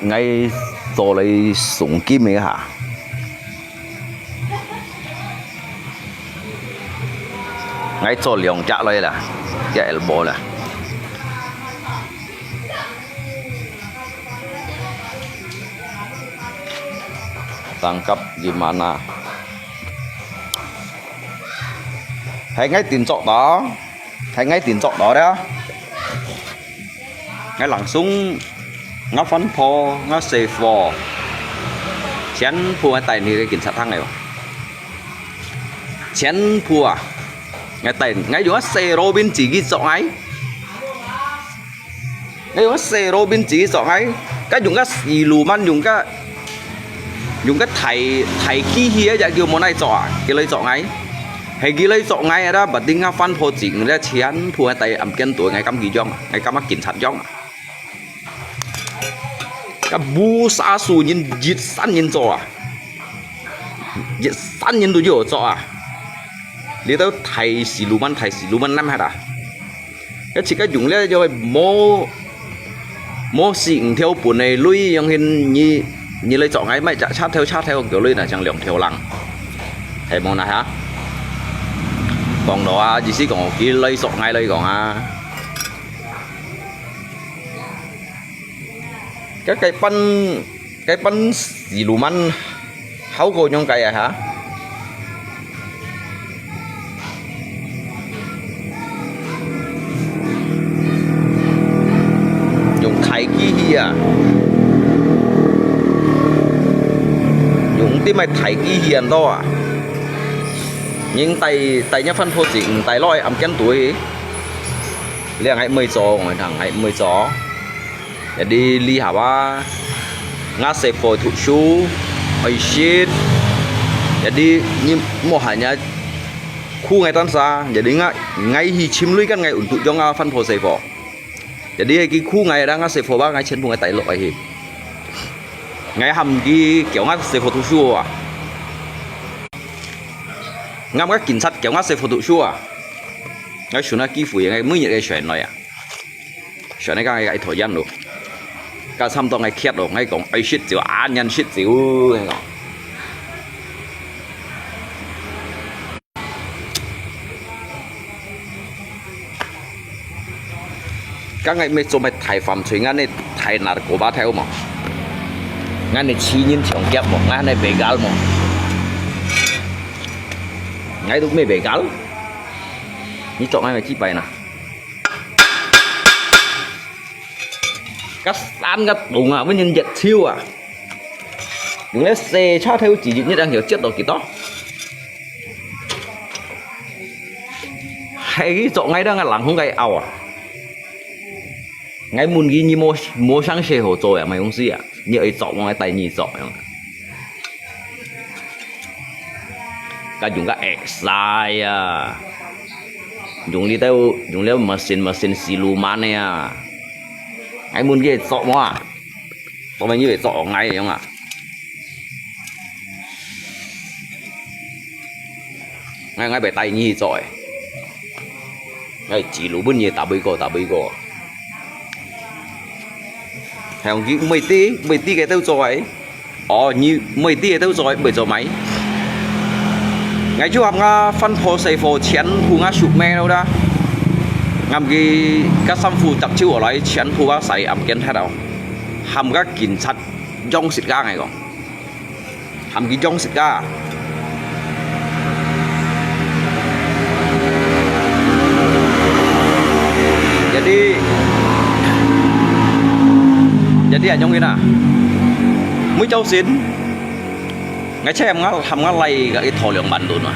ngai cho lai sung kim mai ha. Ngai cho liang jak lai lah, jak elbow lah. Tangkap gimana? Hai ngai tin chok to, hai ngai tin chok to dah. Ngai langsung, ngai phan pho, ngai sei pho. Chian phu ngai tai ni ke kin sat thang ngai. Chian phu ah. Ngai tai, ngai yung ngai sei Robin chỉ ghi chok ngai. Ngai yung ngai sei Robin chỉ ghi chok ngai. Ka yung ka si lu man yung ka Yung cái thầy, thầy kia hia ya kêu món này cho à, kêu lấy cho ngay. Hay kêu lấy cho ngay đó, bà tin ngã phan phô chỉnh ra chén, phô tay ẩm kiên tuổi, ngay cắm kỳ jong, ngay cắm mắc kín sẵn jong. Cái bu sa su nhìn, dịch sẵn nhìn cho à. Dịch sẵn nhìn tụi yo cho à. Lý tao thầy xì lù măn, thầy xì lù măn năm hả đã. Cái chỉ cái dùng lẽ do mô 無四五條半个鐳，樣形你，你來捉𠊎，買隻車頭車頭个鐳，那像兩條零，係無哪哈？講到啊，意思講佢來捉𠊎來講啊。該，該班，該班siluman好過仰个啊哈？用大機器啊，用啲麼大機器恁多啊？人帶，帶若番婆子，毋帶來，暗間對。這𠊎毋會做，𠊎同𠊎毋會做。 Jadi lihat啊，吾細伙讀書，愛食。Jadi你莫喊人家苦𠊎單儕，jadi𠊎，𠊎去尋鐳，kan𠊎untuk用吾番婆細伙。Jadi佢苦𠊎啦，吾細伙吧，𠊎全部𠊎帶落去。𠊎喊佢教吾細伙讀書啊。𠊎，𠊎警察教吾細伙讀書啊。𠊎選啊機會，𠊎每日个選來啊。 選个講𠊎一頭煙咯，該差毋多𠊎渴咯，𠊎講愛食酒啊，恁食酒，𠊎講。該𠊎乜做麼大犯罪，𠊎呢大narkoba頭無？𠊎呢私人搶劫無？𠊎呢begal無？𠊎都無begal，你捉𠊎乜幾擺哪？ 該山該洞啊，分人越超啊！用這細車頭子一日能夠接到幾多？係去捉𠊎，該冷風該拗啊！𠊎問佢，你無，無生事好做呀，麼个東西啊？你愛捉，𠊎帶你捉，樣。 該用該X-ray啊，用這兜，用這mesin，mesin siluman个啊。𠊎問佢會捉無啊？做麼你會捉𠊎樣啊？𠊎，𠊎會帶你去捉个。 哎，指路分你打背過，打背過。還有佢毋會知，毋會知个都做个。哦，你毋會知个都做，毋會做麼？𠊎就喊吾番婆細伙全部吾叔姆了啦。喊佢个衫褲摘手下來，全部啊洗暗間忒哦。喊个警察用食个，𠊎講。 喊佢用食个。Jadi，jadi恁樣个啦。每朝晨，𠊎車喊吾，喊吾倈个一拖兩萬輪啊。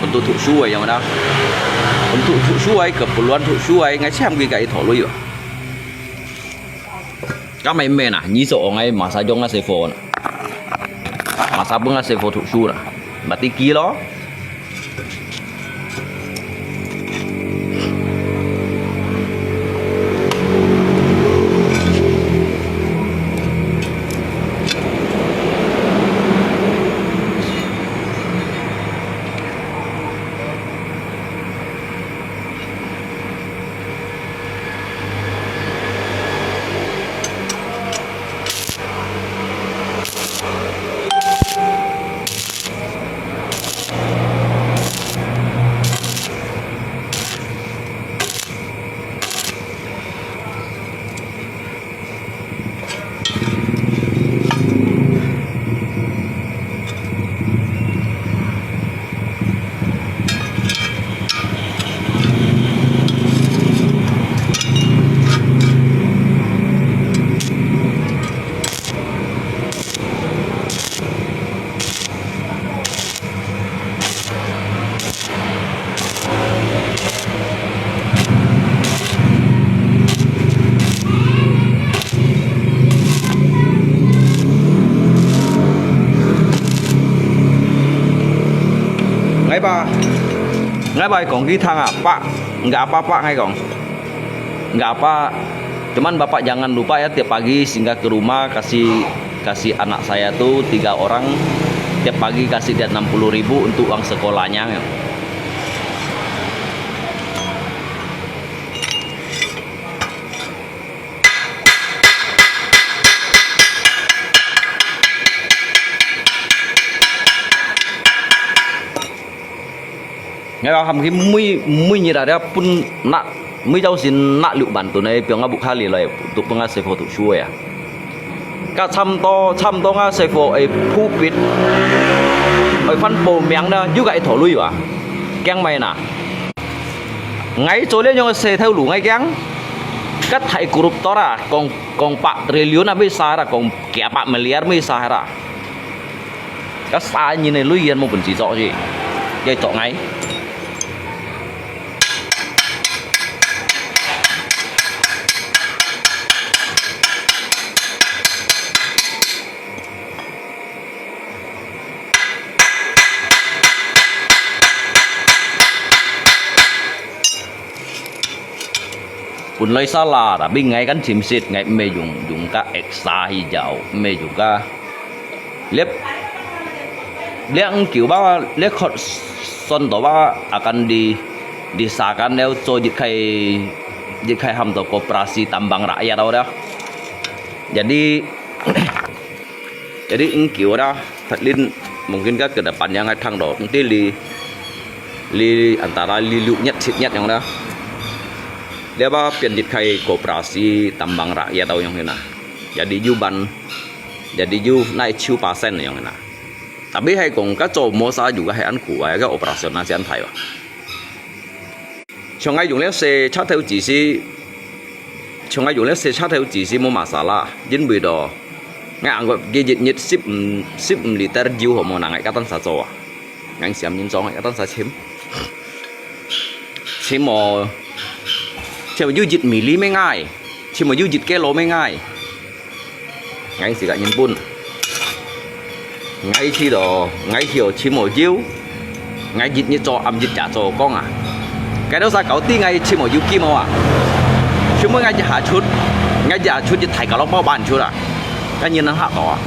Untuk讀書个樣啦。Untuk讀書个，keperluan讀書个，𠊎車喊佢个一拖鐳啊。 該毋係啊，你做𠊎masa用吾細伙啊，masa分吾細伙讀書啦，mati佢咯。 𠊎爸，�爸講佢聽啊，爸，吾爸爸𠊎講。 Nggak apa, cuman Bapak jangan lupa ya, tiap pagi singgah ke rumah, kasih, kasih anak saya tuh tiga orang, tiap pagi kasih dia enam puluh ribu untuk uang sekolahnya. 𠊎話喊佢每每日啊，這分拿每朝晨拿六萬噸个，放啊屋下裡來，都分啊師傅讀書个啊。該差毋多差毋多啊，師傅會鋪筆，會翻報名啦，又該一頭鐳啊，驚咩呐？𠊎做這樣个事頭路𠊎驚，該大group多啦，講講百triliun啊，咩啥啦，講幾百miliar咩啥啦。 該三年个鐳也無本事做去，該做𠊎。本來沙拉，tapi𠊎kan chimsit，𠊎毋係用用个X沙去搖，毋係用个 這這五九八，這可算到啊，akan di disahkan了，做一個一個喊做koperasi tambang rakyat了。Jadi jadi五九啦，Fadlin mungkin ka ke depan yang ai thang do, nanti li li antara li六月七月yang啦。這把變一個koperasi tambang rakyat tau yang na。Jadi you ban Jadi you naik ciu persen yang na. Tapi hai kong ka co mo sa juga hai an ku ai ka operasyon na sian thai ba. Chong ai yung le se cha theu ji si. Chong ai yung le se cha theu ji si mo masala. Jin bui do. Ngai ang ko ge jit nyit sip sip liter jiu ho mo na ngai ka tan sa co a. Ngang siam nyin zong ai ka tan sa chim. Chim mo. Chim mo you jit mili me ngai. Chim mo you jit ke lo me ngai. Ngai si ka nyin pun. Ngai si do, ngai si o chim mo jiu. Ngai jit nyi cho am jit ja cho kong a. Kai do sa kau ti ngai chim mo jiu kim o a. Chim mo ngai jit ha chut. Ngai jit ha chut jit thai ka lo pao ban chut a. Ka nyin nan ha to a.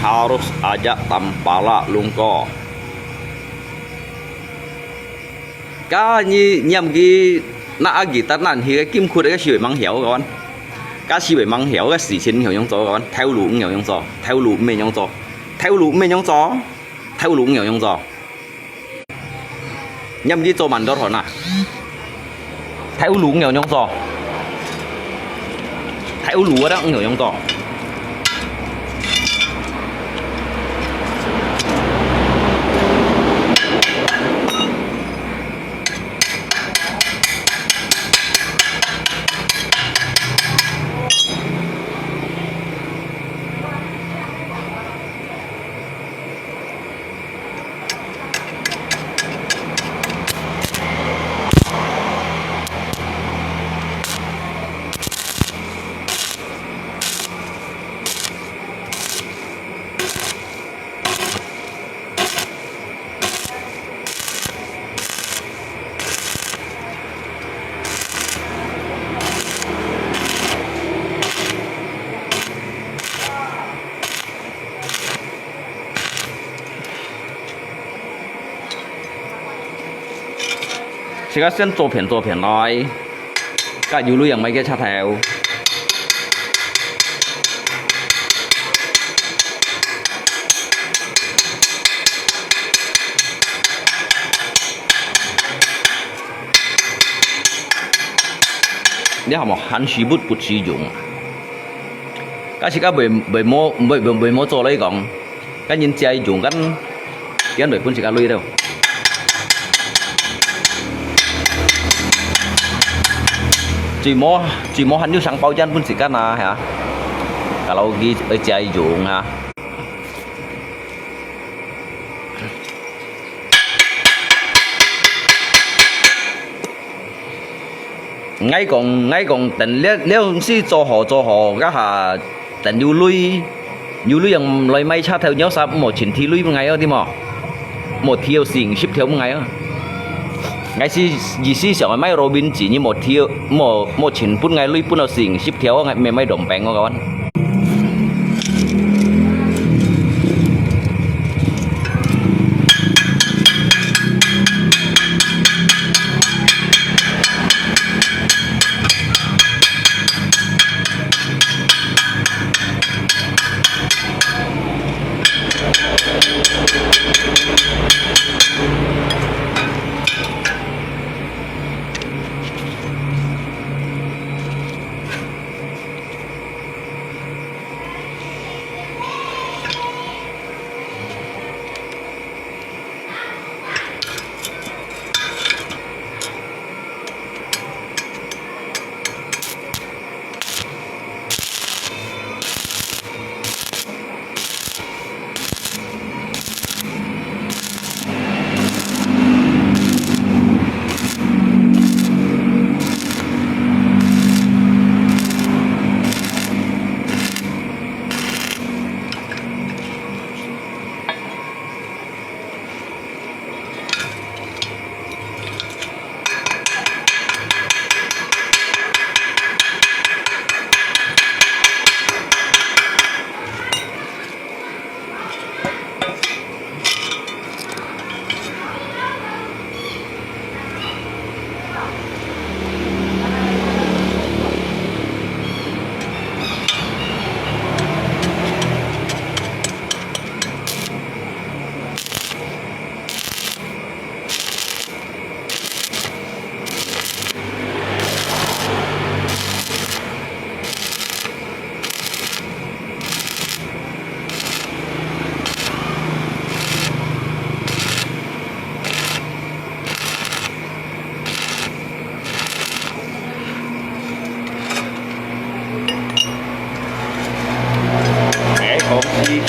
Harus ajak tampala lungko. Ka nyi nyiam ki na a ki tat nan hi kim khut ka siwe mang hiao ka wan. Ka siwe mang hiao ka si chin hiao yong zo ka wan. Theu lu ng hiao yong zo. Theu lu me yong zo. Theu lu me yong zo. Theu lu ng hiao yong zo. Nyiam ki zo man dor hon a. Theu lu ng hiao yong zo. Theu lu a dang ng hiao yong zo. 自家先做片做片來，甲有鐳樣買个車頭。你好無？閒時不不時用啊。 假使个袂，袂無，袂，袂，袂無做來講，甲人借用緊，點來分自家鐳了。最無，最無還有雙包間分自家拿，係啊。Kalau佢愛借用啊。 𠊎講，𠊎講，等了，了時做好做好，該下等有鐳，有鐳樣來買車頭，了啥無錢提鐳分𠊎哦，對無？無提有四五十條分𠊎哦。𠊎是意思想買Robin錢，你無提，無，無錢分𠊎鐳分到四五十條，𠊎毋係買當平哦，kawan。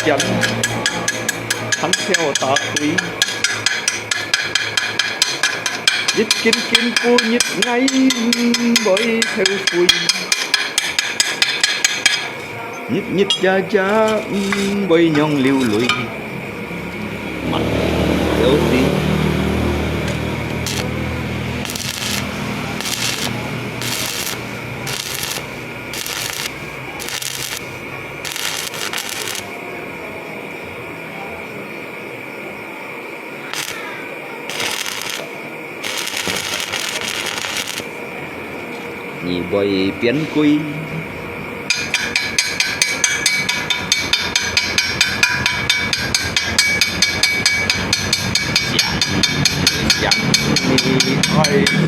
間，彈跳打對，一斤斤分一ngày，毋會後悔。 日日夜夜，毋會讓流淚。慢走的。你會變貴。想，想你，愛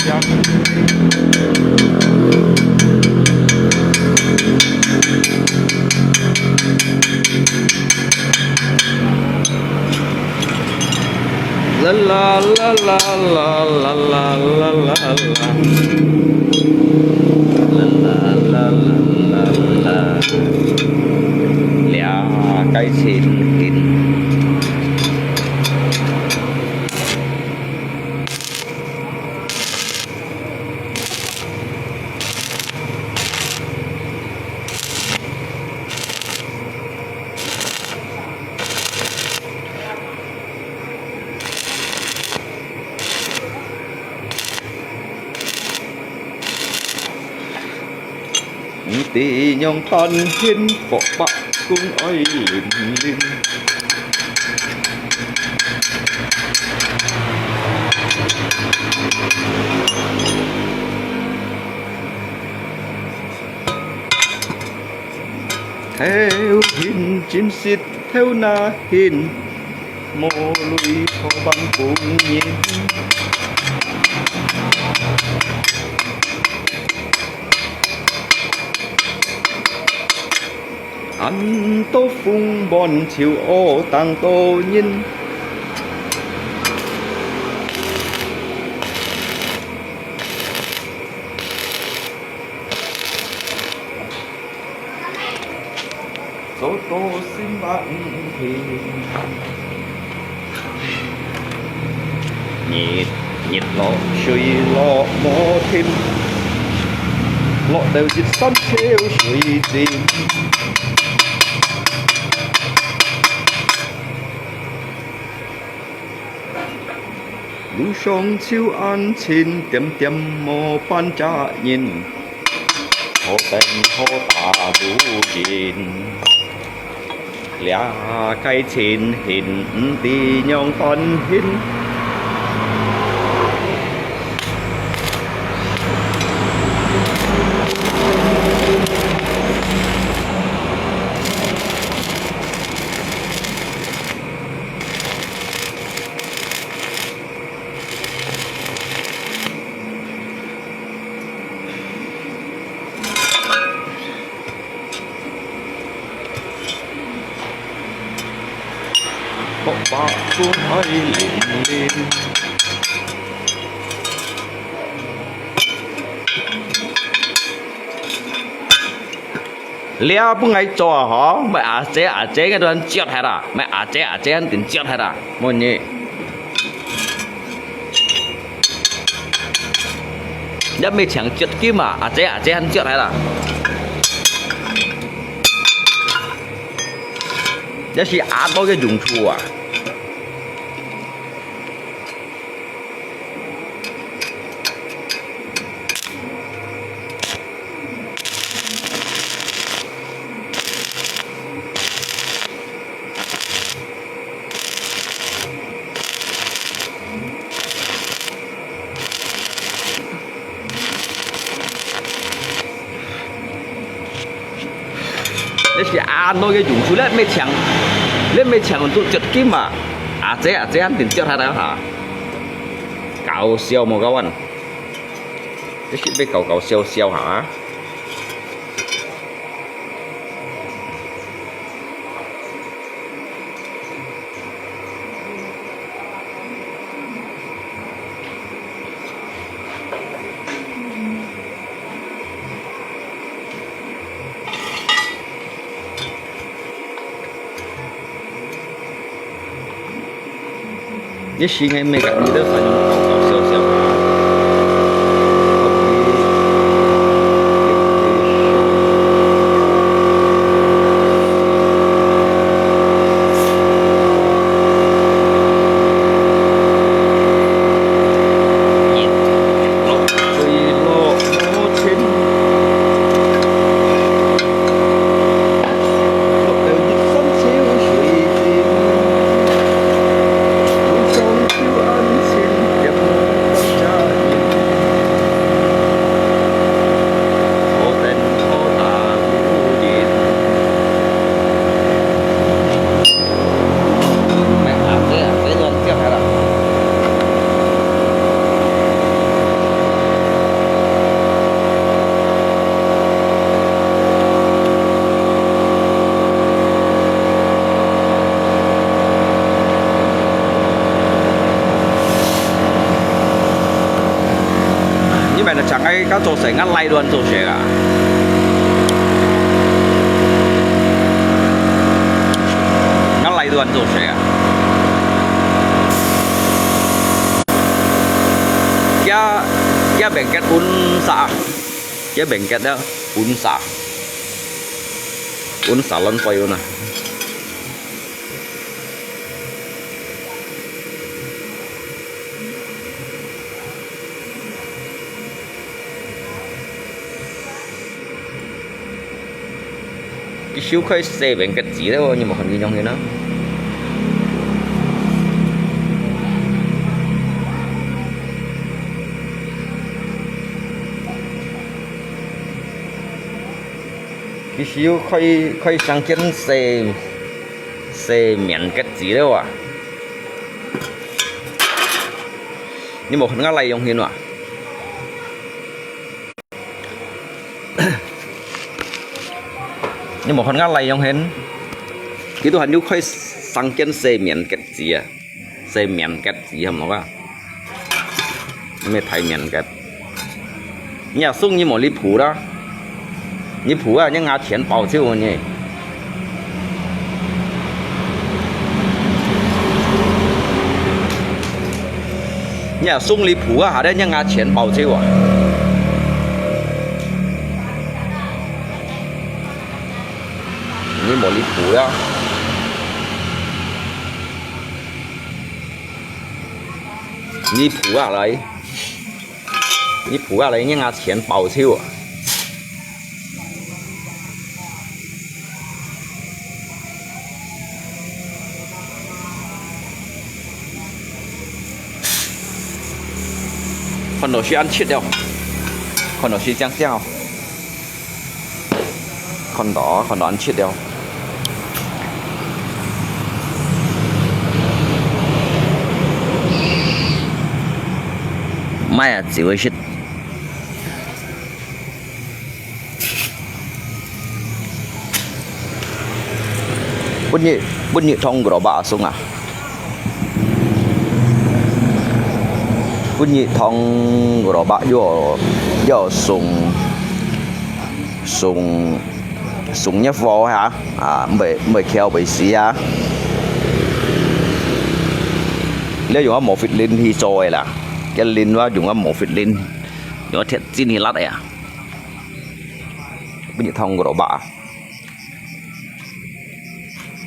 想你。 啦啦啦啦啦啦啦啦啦啦。啦啦啦啦啦啦。這个情形。 毋知仰般形，福伯公愛靈靈。 頭眩真實頭那眩，無淚可幫工人。恁多風滿樹，屙當多人。 做到心嘛毋平。日，日落水落無停，落到一身潮水浸。 路上就恁靜恬恬，無半隻人，好等好打路人。這个情形，毋知仰般形。 福伯公愛靈靈。 這分𠊎做啊吼，乜阿姐阿姐个都恁啜忒啦，乜阿姐阿姐恁定啜忒啦，問你。這乜像啜金啊，阿姐阿姐恁啜忒啦。這係阿多个用處啊。 這係恁多个用處咧，乜像，這乜像都啜金啊！阿姐阿姐，恁定啜下來哈！搞笑無搞完，這係乜搞搞笑笑哈！ 這一時个每个你都使用搞搞笑笑啊。你们的讲哎，要做谁？俺来乱做谁啊？俺来乱做谁啊？加加边个温啥？加边个的温啥？温啥乱飞呢？ 佢收開西面个紙咧，你無看佢樣形啊？ 其實有可以，可以相見四，四面个紙了啊。你無看𠊎來用先哇？你無看𠊎來用先？佢都還有可以相見四面个紙啊。 四面个紙，係無啊？咩大面个？你也送你無離譜啦！你譜啊，你拿錢包走呢！你也送離譜啊，還得你拿錢包走啊！你無離譜啊！ 你譜下來，你譜下來，你拿錢包走啊！看到係恁切了，看到係這樣這樣哦。 看到，看到恁切了。買啊，只會食。本日，本日同個老闆送啊。 本日同個老闆又，又送，送，送一貨哈，啊，毋會，毋會翹，毋會死啊。你用啊無fit輪去做个啦，該輪啊用啊無fit輪，用啊鐵線去拉个啊。本日同個老闆啊。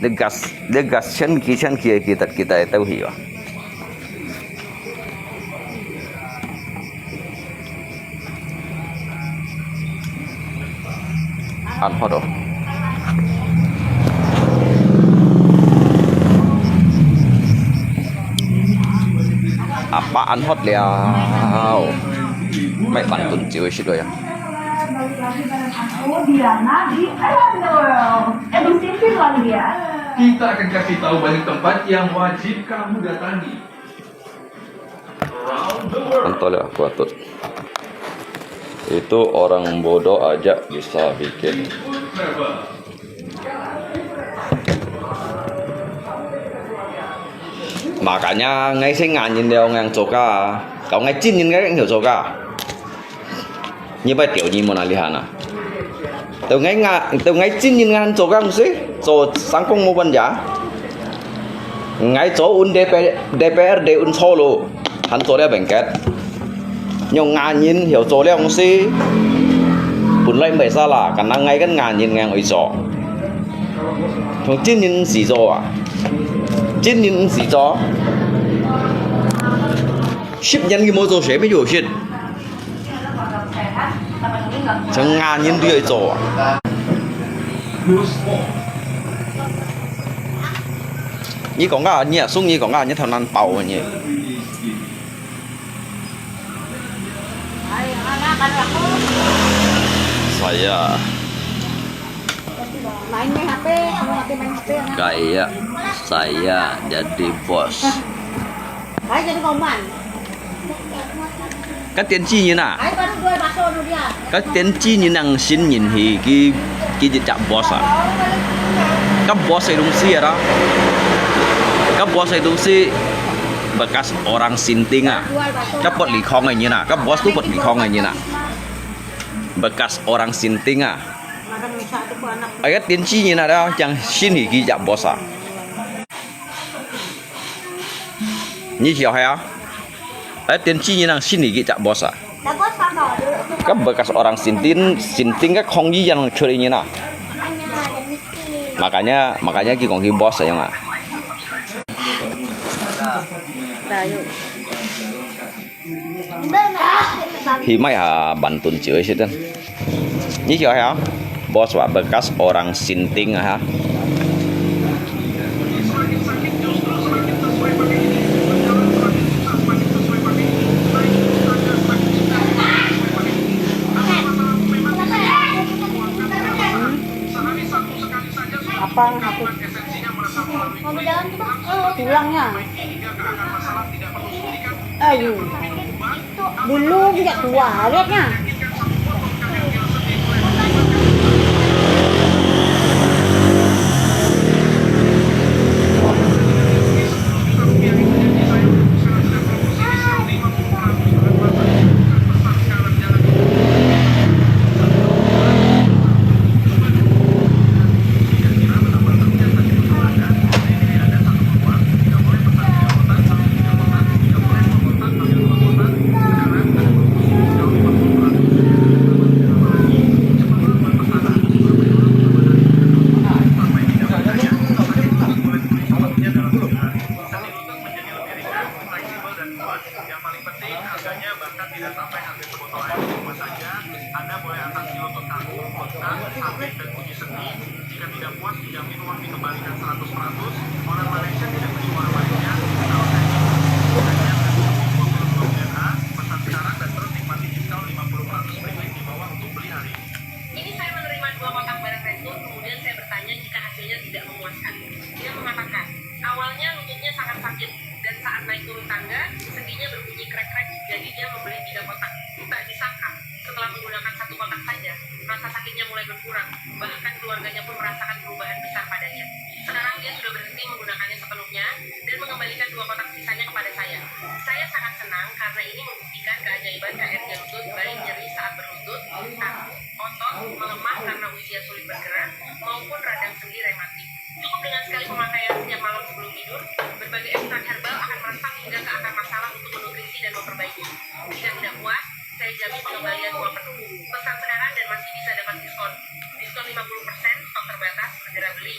你gas，你gas千幾千幾，幾多，幾多都去啊。恁好哦。阿爸恁好了，買半斤酒去食了呀。 Kita akan kasih tahu banyak tempat yang wajib kamu datangi. Round the world. Antara aku atut. Itu orang bodoh aja bisa bikin. Makanya ngai sing nganyên liao ngang coka. Kau ngai chin nyin ngai ngang coka. Nyi bai tiao nyi mo na li han a. Tau ngai nga, tau ngai chin nyin ngan coka mesti. So sangkong mo ban ja. ，𠊎做un D P，D P R D un錯咯，還做了bengket。用牙人曉做了東西，本來毋係salah，karena𠊎跟牙人𠊎愛做。同真人毋使做啊，真人毋使做。十年佢無做事，乜有事。 成牙人都要做啊。你講啊，你啊，送你講啊，你頭難包啊你。Saya. Main, main H P, main H P, main H P, kan? Kayak saya jadi bos. Hai, jadi koman. Ka電子人啊？Hai, baru dua bakso tu dia. Ka電子人ang新人去，佢，佢一隻boss啊？Ka boss个東西啊啦？Ka boss个東西bekas orang sinting啊？Ka bot likong个人啊？Ka boss tu bot likong个人啊？Bekas orang sinting啊？Ai ka電子人啊，將新去佢隻boss啊？你曉係啊？Ai電子人ang新去佢隻boss啊？Ka bekas orang sinting，sinting ka không一樣出嚟人啊？Makanya，makanya佢講佢boss啊，樣啊？Tayo. Hi mai ha bantun chiu sit dan. Ni chiu ha. Bos wa bekas orang sinting ha. Apa aku tulangnya? Aduh. Dulu sejak tua, lihatnya. Yang paling penting, harganya bahkan tidak sampai harga sebotol air di rumah saja. Anda boleh antar sirup tahu, kentang, sabit, dan kunyit sendi. Jika tidak puas, dijamin uang dikembalikan seratus persen. Orang Malaysia tidak menjual lainnya. Kalau saya bilang, hanya ada dua puluh dua bulan A, pesan sekarang dan terus nikmati diskon lima puluh persen berikut di bawah untuk beli hari ini. Ini saya menerima dua kotak barang retur, kemudian saya bertanya jika hasilnya tidak memuaskan. Dia mengatakan, awalnya lututnya sangat sakit, dan saat naik turun tangga, sendinya berbunyi krek-krek, jadi dia membeli tiga kotak. Tak disangka, setelah menggunakan satu kotak saja, rasa sakitnya mulai berkurang, bahkan keluarganya pun merasakan perubahan besar padanya. Sekarang dia sudah berhenti menggunakannya sepenuhnya dan mengembalikan dua kotak sisanya kepada saya. Saya sangat senang karena ini membuktikan keajaiban K R J Lutut, baik nyeri saat berlutut, kaku, otot, melemah karena usia sulit bergerak, maupun radang sendi rematik. Cukup dengan sekali pemakaian setiap malam sebelum tidur, berbagai ekstrak herbal akan meresap hingga ke akar masalah untuk menutrisi dan memperbaiki. Jika tidak puas, saya jamin pengembalian uang penuh. Pesan sekarang dan masih bisa dapat diskon. Diskon lima puluh persen, stok terbatas, segera beli.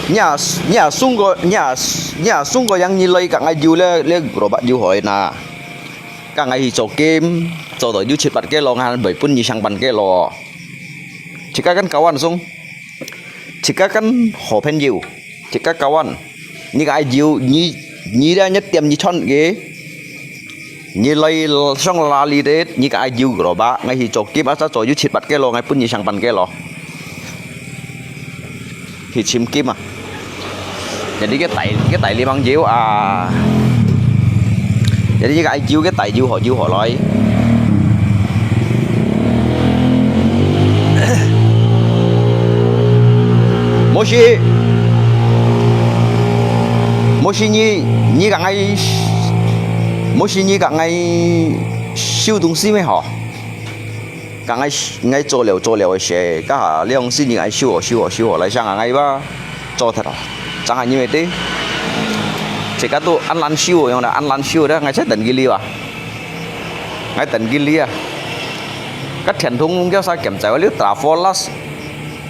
你也，你也送過，你也，你也送過yang你來，kak ngai jiu le, le gerobak jiu hoi na. Kak ngai hi cho kim, cho to jiu chit pat ke lo, ngan bai pun ni sang pan ke lo. Chika kan kawan sung. Chika kan ho phen jiu. Chika kawan. Ni ka ai jiu, ni, ni da nyet tiam ni chon ke. Ni lai song la li de, ni ka ai jiu gerobak, ngai hi cho kim asa cho jiu chit pat ke lo, ngai pun ni sang pan ke lo. Hi chim kim a. Jadi cái tay, cái tay đi bằng chiếu à. Jadi cái ai chiếu cái tay chiếu họ chiếu họ nói. Mô-si, Mô-si, 你，你个爱，Mô-si，你个爱收东西咩吼？个爱，爱做了做了个事，家下两四年爱收哦收哦收哦，来想啊，爱吧，做忒咯，正下因为对，自家都安难收哦，用了安难收的，爱才等佢哩吧。 Ngai tần gili à. Các truyền thông kéo xa kiểm tra liu trafolas.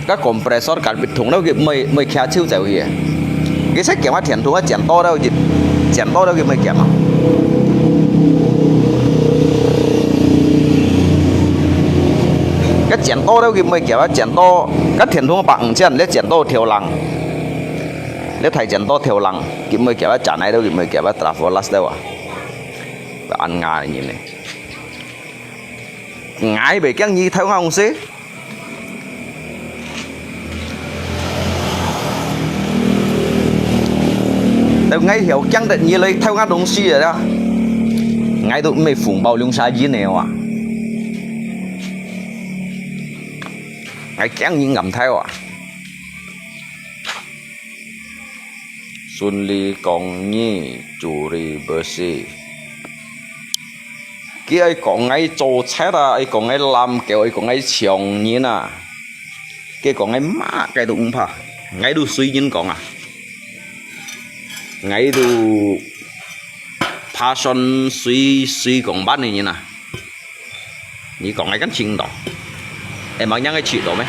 Các compressor, các bịt thùng đâu kì mời, mời kia chiu chèo hì. Kì sẽ kiểm các truyền thông á, chuyển to đâu kì, chuyển to đâu kì mời kiểm à. Các chuyển to đâu kì mời kiểm á, chuyển to, các truyền thông bằng chuyển, lẽ chuyển to thiếu lăng. Lẽ thay chuyển to thiếu lăng, kì mời kiểm á, trả này đâu kì mời kiểm á, trafolas đâu à. Và ăn Nga này nhìn này. Ngai bê kiang nyi thâu ngong si. Tao ngai hiau kiang tao nyi lei thâu ngong dong si ya. Ngai tu mê phùng bao liung sa yin ne wa. Ngai kiang nyi ngam thâu wa. Sun li kong nyi, chu li bơ si. Kì ai kong ngai cho chét à, ai kong ngai lam kéo, ai kong ngai chiong nyin à. Kì kong ngai ma, kì tu ung pha. Ngai tu sui nyin kong à. Ngai tu pha son sui, sui kong ban nyin à. Nyi kong ngai kan ching to. Em mang yang ngai chit to me.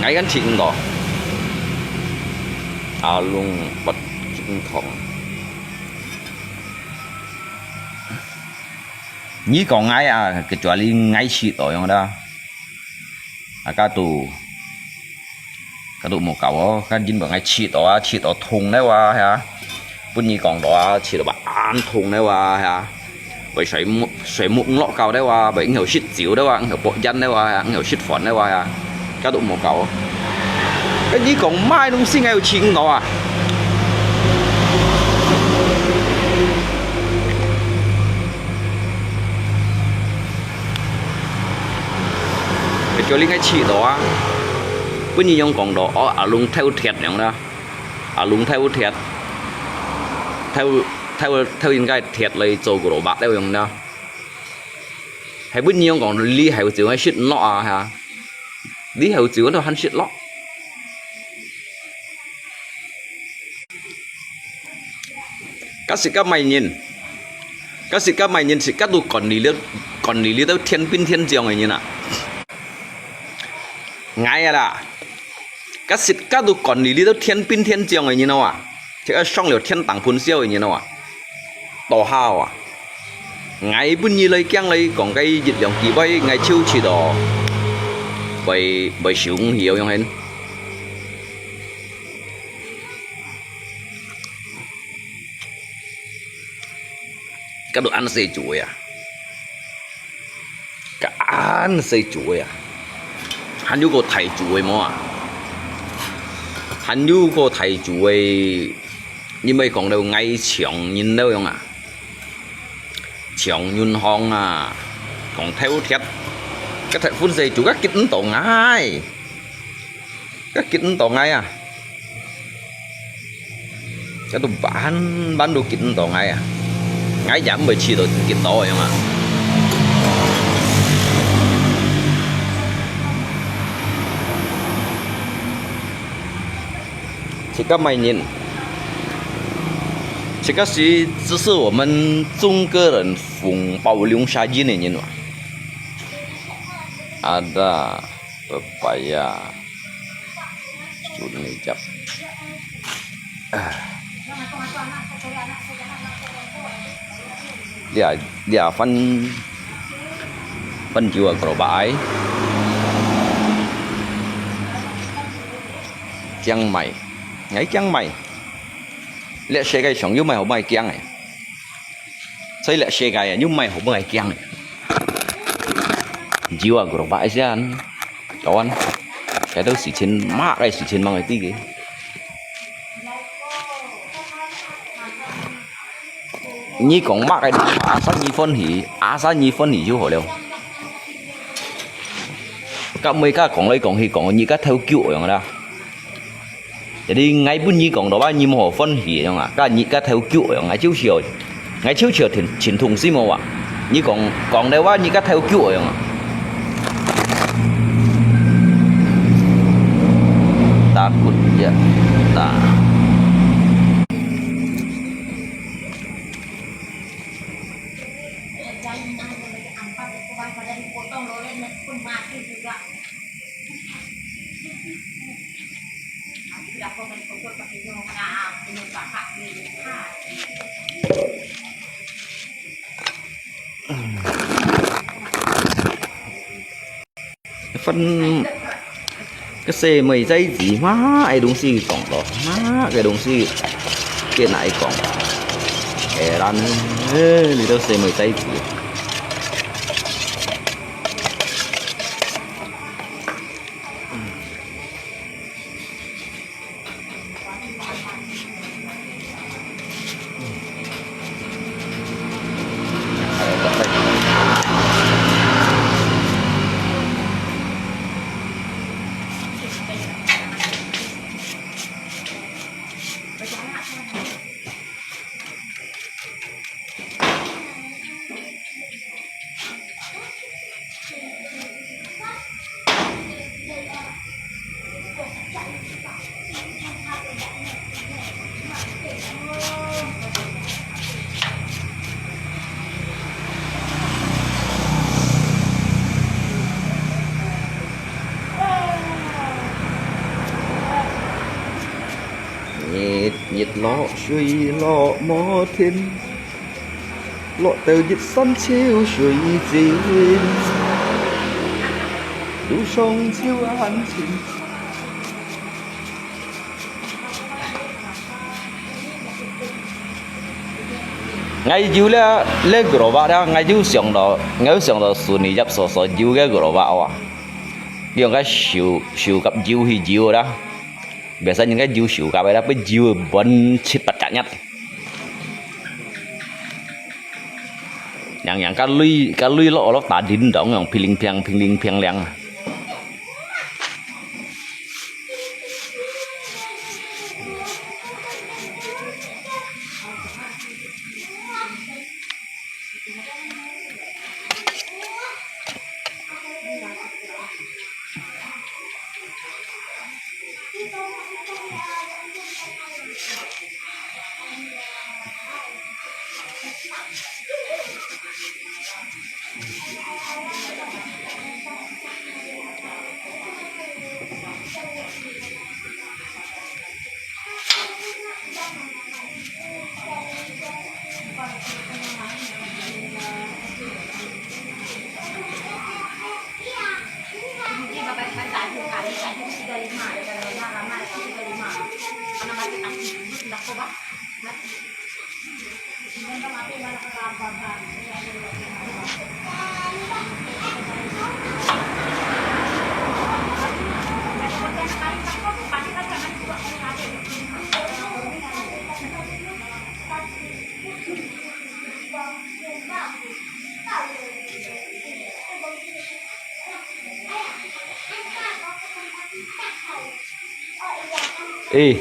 Ngai kan ching to. A lung bật ching kong. Nyi kong ngai à, kì chua li ngai chit to yong da. À, kì tu, kì tu mô kào ơ, kì yin bơ ngai chit to à, chit to thùng nè wa ha. Bun nyi kong to à, chit to bơ an thùng nè wa ha. Bơ sui mô, sui mô lok kào nè wa, bơ ngau chit chiu nè wa, ngau bơ yan nè wa ha, ngau chit phòn nè wa ha. Kì tu mô kào. Kì nyi kong mai nung sing ngai ching to à. Kì chua li ngai chit to à. Bun nyi yong kong to, ơ, a lung thêu thiet yong da. A lung thêu thiet. Thêu, thêu, thêu yin ngai thiet lei cho gô lo bak leo yong da. Hai bun nyi yong kong li hai chiu ngai chit no à ha. Li hai chiu ngai han chit lo. Kì sit kì mai nyin. Kì sit kì mai nyin sit kì tu kòn lì liu, kòn lì liu tao thiên pin thiên chiong nyin à. Ngai à la. Kì sit kì tu kòn lì liu tao thiên pin thiên chiong nyin à. Chê kì song liu thiên tang phun siu nyin à. To hao à. Ngai bun nyi lei kiang lei kong kì yit liang kì bai ngai chiu chit to. Bai, bai siu ngi hiu yong hen. Kì tu an se chu ya. Kì an se chu ya. Han yu kô thai chu mô à. Han yu kô thai chu. Nyi mai kong leo ngai chiong nyin leo yong à. Chiong nyin hong à. Kong thêu thiet. Kì thai phun se chu kì kit to ngai. Kì kit to ngai à. Kì tu ban, ban tu kit to ngai à. Ngai yam bai chit to kit to yong à. Sit kì mai nyin. Sit kì si, 只是我们中国人 phùng bao liung sa yin nyin wa. Ada. Pepaya. Sun ni jap. Lia, lia phân, phân chịu à, kro ba ai. Kiang mai. Ngai kiang mai. Lia se kai song yu mai ho mai kiang ai. Sai lia se kai yu mai ho mai kiang ai. Jiu à, kro ba ai sian. Kawan. Kì tu si chin ma, kì si chin mang ai ti kì. 你講麼个，阿三你歡喜，阿三你歡喜就好了。甲尾甲講來講去講，你甲偷狗樣啦。Jadi𠊎分你講到話，你無歡喜樣啊，甲你甲偷狗樣，𠊎就笑，𠊎就笑挺挺痛心个話。你講講到話，你甲偷狗樣啊。Takut ya, tak. Phần cái xe mười giây gì mà ai đúng gì còn đó, mà cái đúng gì kia này còn. Ê, lan, ê, đi đâu xe mười giây gì. Nhiệt nhiệt lọ suy lọ mò thiên. Lọ tàu nhiệt sân chiếu suy chín. Đủ sông chiếu an chín. Ngai jiu le, le gerobak le, ngai jiu siang lo, ngai jiu siang lo suni yap so so jiu ke gerobak wa. Yang ka siu, siu kap jiu hi jiu da. Biasa yang ka jiu siu kap da, pe jiu bon chit pat kat nyat. Yang yang ka lui, ka lui lo lo ta din dong yang piling piang, piling piang liang. Ê,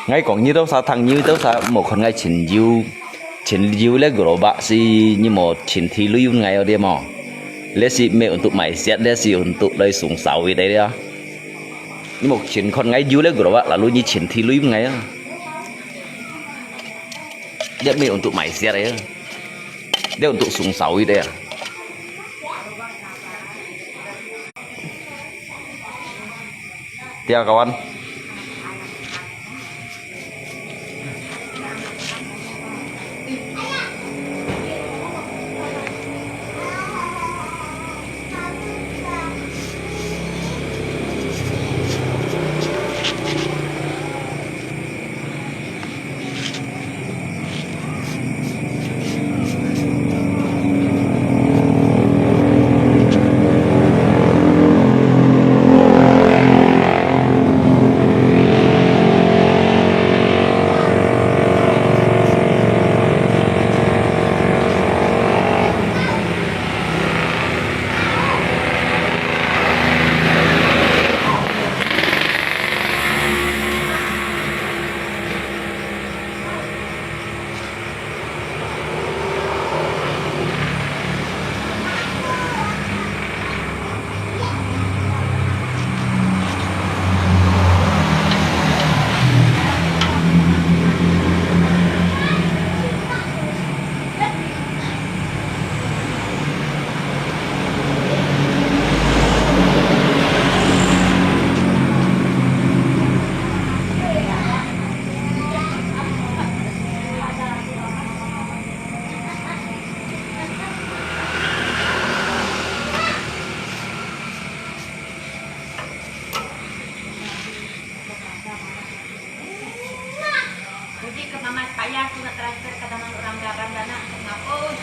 ngai kong nyi tau sa thang nyi tau sa mò khon ngai chhin jiu, chhin jiu le gerobak si nyi mò chhin thi lui un ngai ode mò. Le si me untuk mai siat le si untuk lai sung sau wi dai le. Nyi mò chhin khon ngai jiu le gerobak lalu nyi chhin thi lui un ngai a. Dia me untuk mai siat ya. Dia untuk sung sau wi dai a. Tia kawan. Amat payah tu nak transfer ke dalam orang dalam dana untuk ngapus.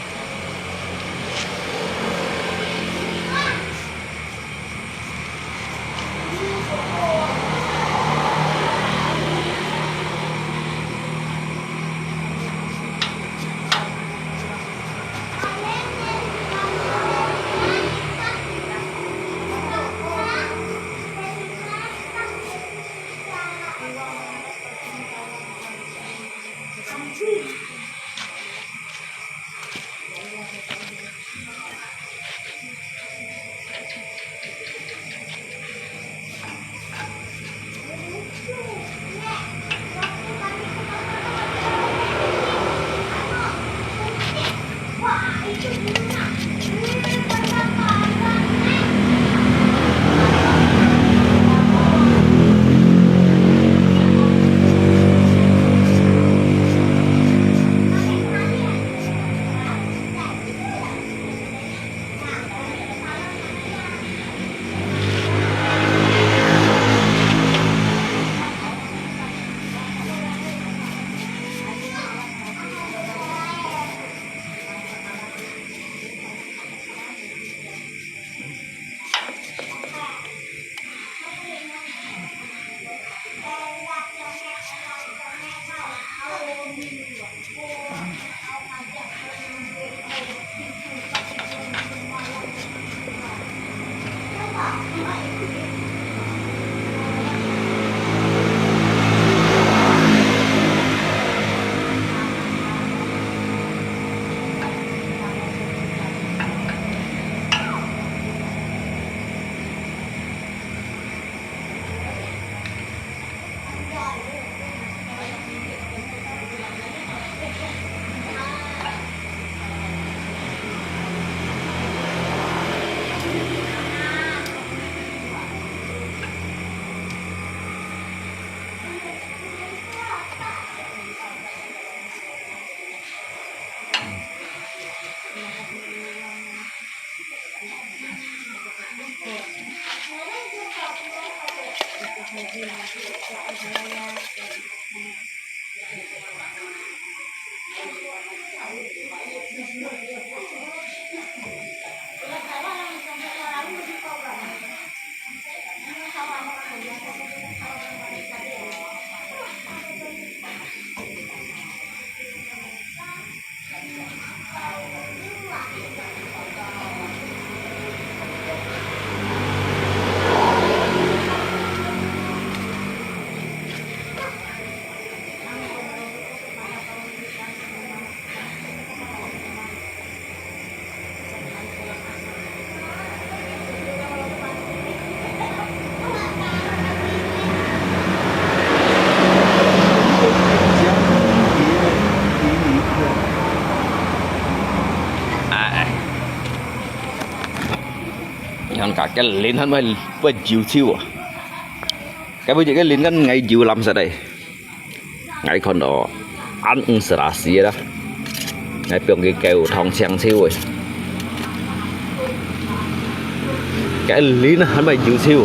Yon ka ke lin han mai pai jiu chiu. Ke bu ji ke lin kan ngai jiu lam sa dai. Ngai khon do an ung sra si da. Ngai piong ke keu thong chiang chiu. Ke lin han mai jiu chiu.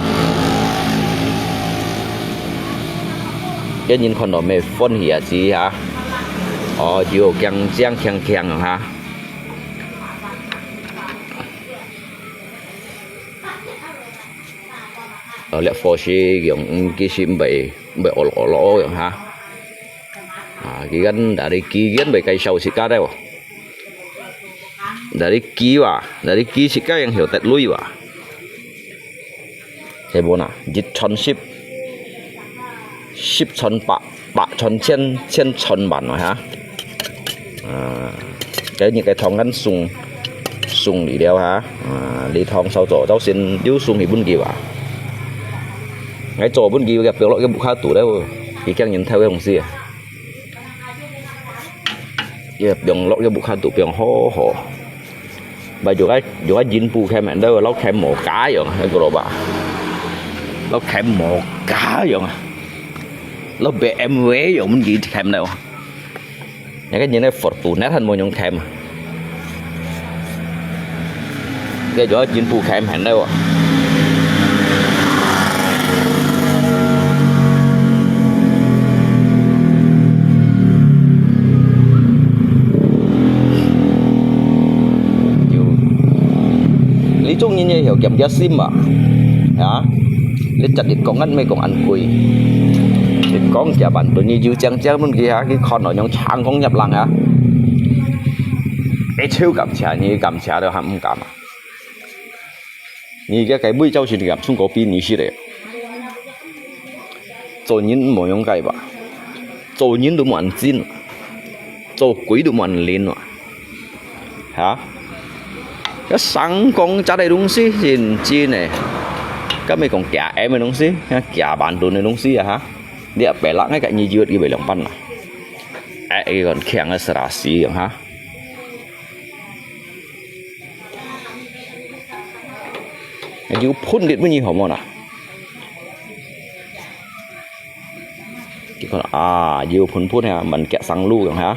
Ke nyin khon do me phone hi a si ha. O jiu kiang chiang kiang kiang ha. Ờ, liak fo si yong, ki si mbai, mbai ol ol ol yong ha. À, ki gan dari ki gan bai kai sau si ka deo. Dari ki wa, dari ki si ka yang hiu tet lui wa. Thế bốn à, jit chon sip, sip chon pa. Bak chon chien, chien chon bản rồi hả? À, cái những cái thòng ngắn sung, sung đi liao hả? À, đi thòng sau tổ tao xin điếu sung thì bún gì vậy? Ngay tổ bún gì cái biểu lỗi cái bục khá tủ đấy, thì kêu nhìn theo cái đồng gì à? Cái biểu lỗi cái bục khá tủ biểu hô hô. Ba juga, juga jin pu khem enda, lau khem moka yong, eko lo ba. Lau khem moka yong. Lau B M W yong, mun ji khem nao. Nya kan jin Fortuner han mo nyong khem. Nya juga jin pu khem han nao. 有減價心啊，啊，你直接講，恁毋係講恁貴。你講幾萬噸，你就正正問佢啊，佢看到樣成功入冷啊。你超感謝，你感謝都還毋敢啊。你个該尾走去，你敢衝過比你識个？做人無樣个吧，做人都無恁真，做鬼都無恁靈啊。 哈？該成功食个東西真真个，敢毋係講幾M个東西，啊，幾萬噸个東西啊，哈？你也別啦，𠊎个二月佢賣兩萬啦。哎，佢講強个serasi樣哈。有噴力乜你好無啦？ 佢講啊，有噴噴啊，滿格生路樣哈。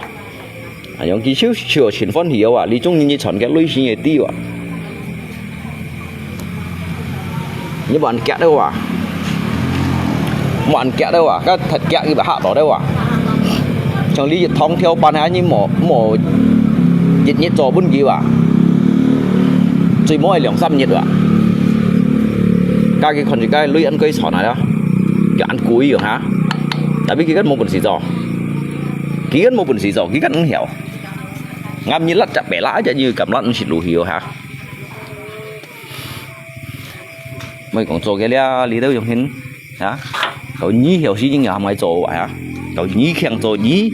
啊，樣佢就就盡歡喜啊，你中意你賺个鐳錢个地啊。你滿格了啊，滿格了啊，該忒格佢白嚇到了啊。像你一趟跳板啊，你無無一日做分佢啊，最無兩三日啊。該佢看一個鐳恁貴賺啊，就恁貴樣哈。 Tapi佢根無本事做，佢根無本事做，佢根毋曉。Ngam你辣隻白辣隻，你敢辣毋識路去哦哈？莫講做个了，你都用心啊！到你曉事情也還做啊！到你強做你，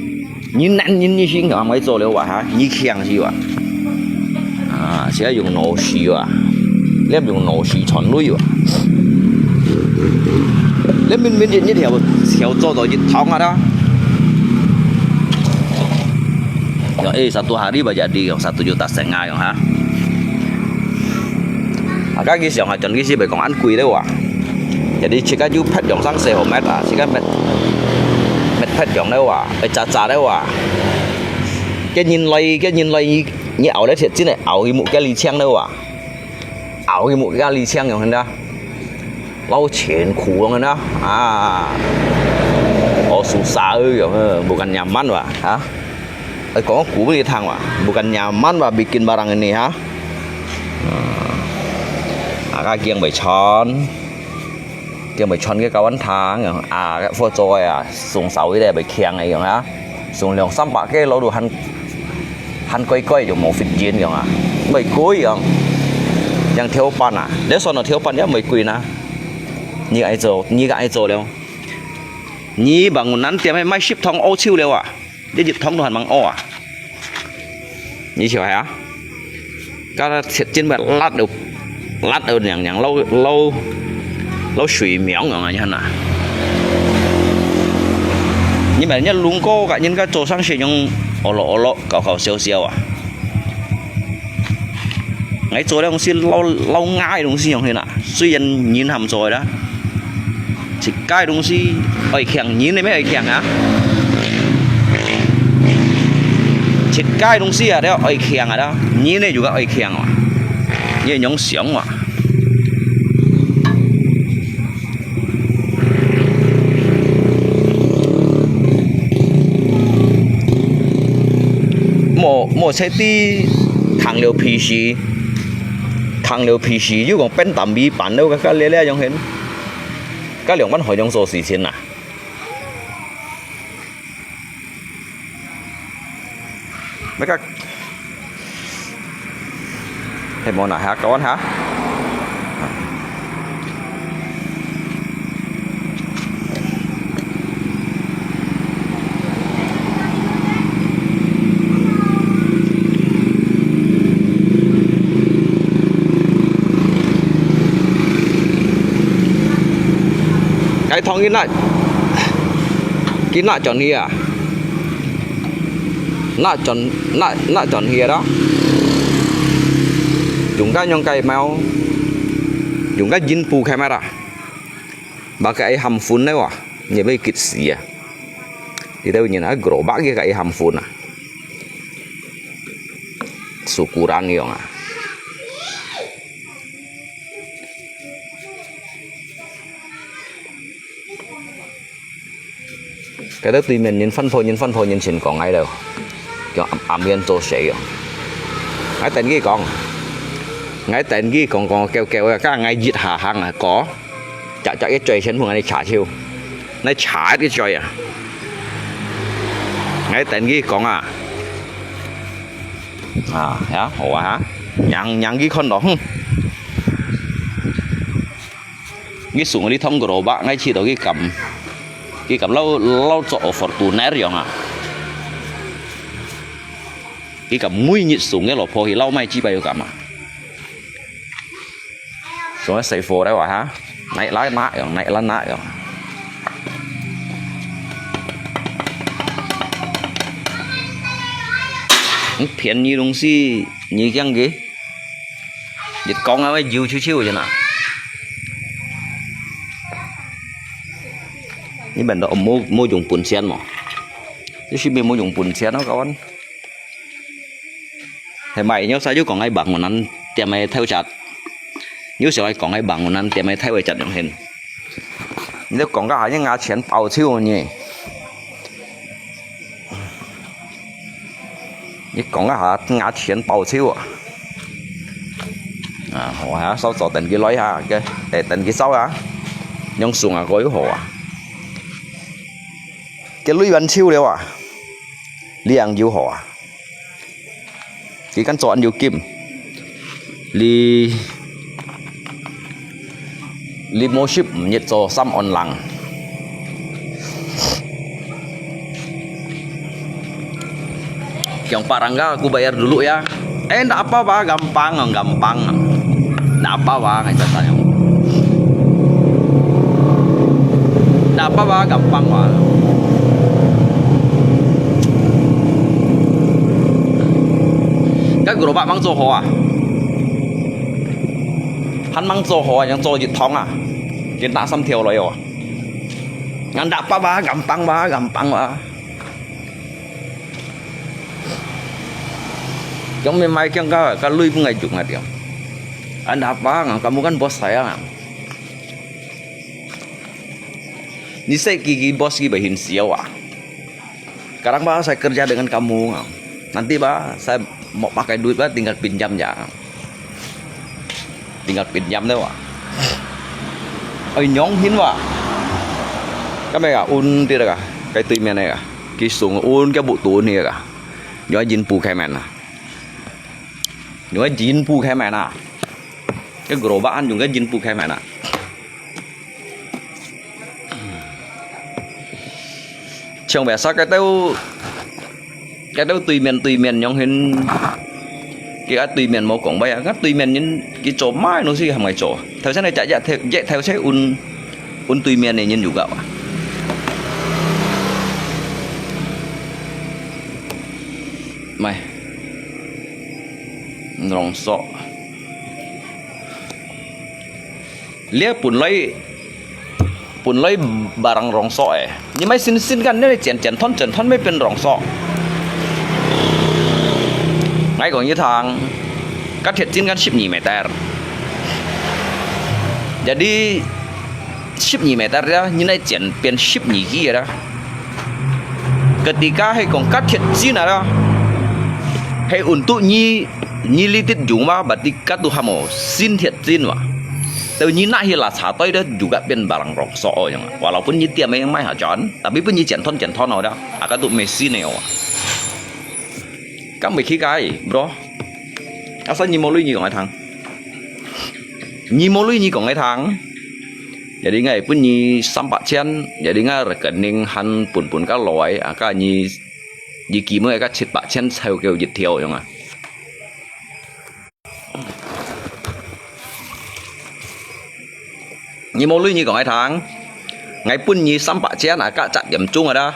你男人你事情也還做了啊哈！你強是吧？ 啊，係用腦屎啊，你用腦屎賺鐳啊。你明明一日曉曉做到一趟啊啦。Yo, eh, satu hari bayar di, satu juta setengah yang ha. Agak kisah macam kisah baik kong an kui lewat. Jadi cika ju pet yang sang seho met ah, cika met met pet yang lewat, eh caca lewat. Cái nhìn lại, cái nhìn lại 你拗咧鐵筋个，拗佢木个里槍了哇，拗佢木个里槍樣个，撈錢苦樣个啊，哦，susah樣个，bukan nyaman哇，哈，哎，講古不你聽哇，bukan nyaman哇，bikin barang ini哈，啊，啊，驚袂穿。 佢毋係穿个高安堂樣啊，个貨做个啊，送少一个袂強个樣啊，送兩三百个落都還還貴貴就無fit緊樣啊，袂貴樣，樣跳板啊，你算到跳板也袂貴呐，你愛做，你个愛做了，你bangunan店賣十桶歐洲了啊，你一桶都還吂屙啊。 你曉得啊？該鐵筋个辣到辣到娘娘，撈撈撈水苗樣啊！你看啊！你買人家龍哥个，人家做生意用哦咯哦咯，搞搞笑笑啊！𠊎做个東西撈撈牙个東西用去啦，雖然人喊做个啦。 自家个東西愛強，人个咩愛強啊？自家个東西啊，都愛強啊啦，人个就个愛強啊，你會仰想啊？莫莫切地糖了皮皮，糖了皮皮，又講變淡米飯了，个个咧咧樣形。 該兩萬塊兩做事情啊？那个，係無啦，哈，kawan哈。該糖佢拿，佢拿轉去啊？拿轉，拿，拿轉去啊？用該用該貓，用該銀布開咩啦？Baka ai hamfun na wa, nya ba kit sia. Ita unya na gerobak ya ka ai hamfun na. Syukuran ya nga. Kada tu men nyin fan po nyin fan po nyin chin kong ai lo. Kyong am am yan to se yo. Ai ten ki kong. 𠊎等佢講講叫叫啊，該𠊎一下行啊，哥，隻隻一嘴全部𠊎哋查手，𠊎查一嘴啊。𠊎等佢講啊，啊，呀，好啊哈，讓讓佢看到，哼。佢送𠊎啲湯Gerobak，𠊎試到佢敢，佢敢撈撈做Fortuner樣啊。佢敢每日送个老婆去撈賣幾百有敢啊。 所以細貨个話哈，哪啦哪樣，哪啦哪樣。你便宜東西，你講个，你講啊，會有就就啫呐。你們都無無用本錢嘛？你係無用本錢咯，kawan？ 係買，有時又講愛bangunan店个頭隻，有時愛講愛bangunan店个頭个隻樣形。你都講个下，你牙錢包手呢？你講个下牙錢包手啊！啊，好啊，稍早等佢來哈，个，誒，等佢燒啊，用送啊，過又好啊。个鐳完手了啊，你樣又好啊。 佢敢做恁有金？你你無識毋識做三安郎？Yang parang ka, aku bayar dulu ya. Eh, ndak apa-apa, gampang, gampang. Ndak apa-apa, ngai cakap yang. Ndak apa-apa, gampang, wa. 該Gerobak吂做好啊？還吂做好啊，正做一趟啊，佢拿三條來哦。Ndak apa-apa, gampang wa, gampang wa. 佢毋係賣，佢个个鐳分𠊎用啊，對。Ndak apa-apa，kamu kan bos saya. Ni saya gigi bos gigi bahin siau ah. Sekarang bah saya kerja dengan kamu. Nanti bah saya mau pakai duit bah tinggal pinjam ya. Tinggal pinjam deh bah. Oi nyong hin bah. Kami ka un ti ka. Cái tùy miền này ka. Cái sung un cái bộ tù này ka. Nhớ jin pu khai men à. Nhớ jin pu khai men à. Cái Gerobak ăn dùng cái jin pu khai men à. Chàng bè sa cái têu, cái têu tùy miền tùy miền nhong hin, cái át tùy miền mô cổng bay à, cái tùy miền nhìn cái chỗ mai nó xí hàm ngày chỗ. Theo xe này chạy dạy theo, dạy theo xe un, un tùy miền này nhìn dù gạo à. Mai. Rong sọ. Lia 本來 本來 barang rong sọ eh. Ni mai sin sin kan ni 剪剪斷剪斷 mới 變 rong sọ. Ngai kong ni thang, 个鐵筋 kan 十二 meter. Jadi 十二 meter ya, ni nai 剪 變 十二 kg ya. Ketika hai kong 个鐵筋 ada, hai untuk ni, ni litit jung ma, berarti katu hamo sin 鐵筋 wa. Tau ni nak hi la sa toi da juga 變 barang rong sọ yang. Walaupun ni tiap mai mai ha jan, tapi pun ni 剪斷剪斷 da. Aka tu mesin ne wa. Kan mui khi kai, bro. Asa ni mo lui ni kong ai thang. Ni mo lui ni kong ai thang. Jadi ngai pun ni 三百千, jadi ngai rekening han pun pun ka loi, aka ni ni ki mo ka 七百千 chau kêu 一條 yang ah. Ni mo lui ni kong ai thang. Ngai pun ni 三百千 aka 責任 chung ada.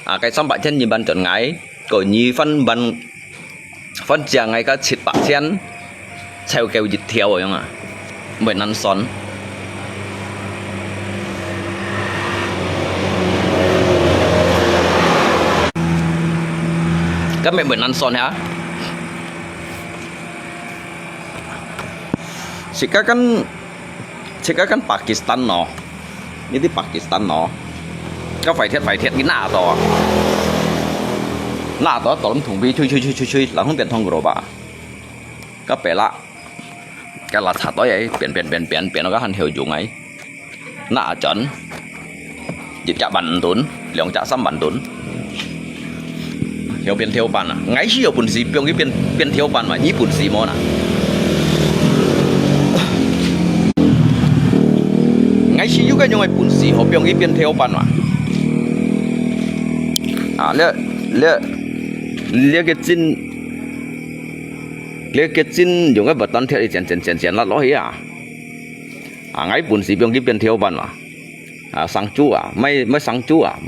Aka 三百千 ni ban chọn ngai, ko ni fan ban 反正𠊎个七百千，湊夠一條樣啊，袂難算。該乜袂難算呀？自家間 自家間Pakistan no，呢啲Pakistan no，該快鐵快鐵佢拿到啊，拿到到同佢吹吹吹吹吹，然後變通个咯吧，該白啦。該垃圾袋仔，變變變變變到該還曉用个，拿轉，一隻萬五噸，兩隻三萬噸，曉變跳板啊！𠊎係有本事，放佢變變跳板嘛，你本事無啦？𠊎係有該樣个本事，好放佢變跳板嘛？啊，這這這个真，這个真用个不斷鐵一剪剪剪剪落落去啊！ 啊，𠊎本事放佢變跳板嘛。啊，生珠啊，買買生珠啊，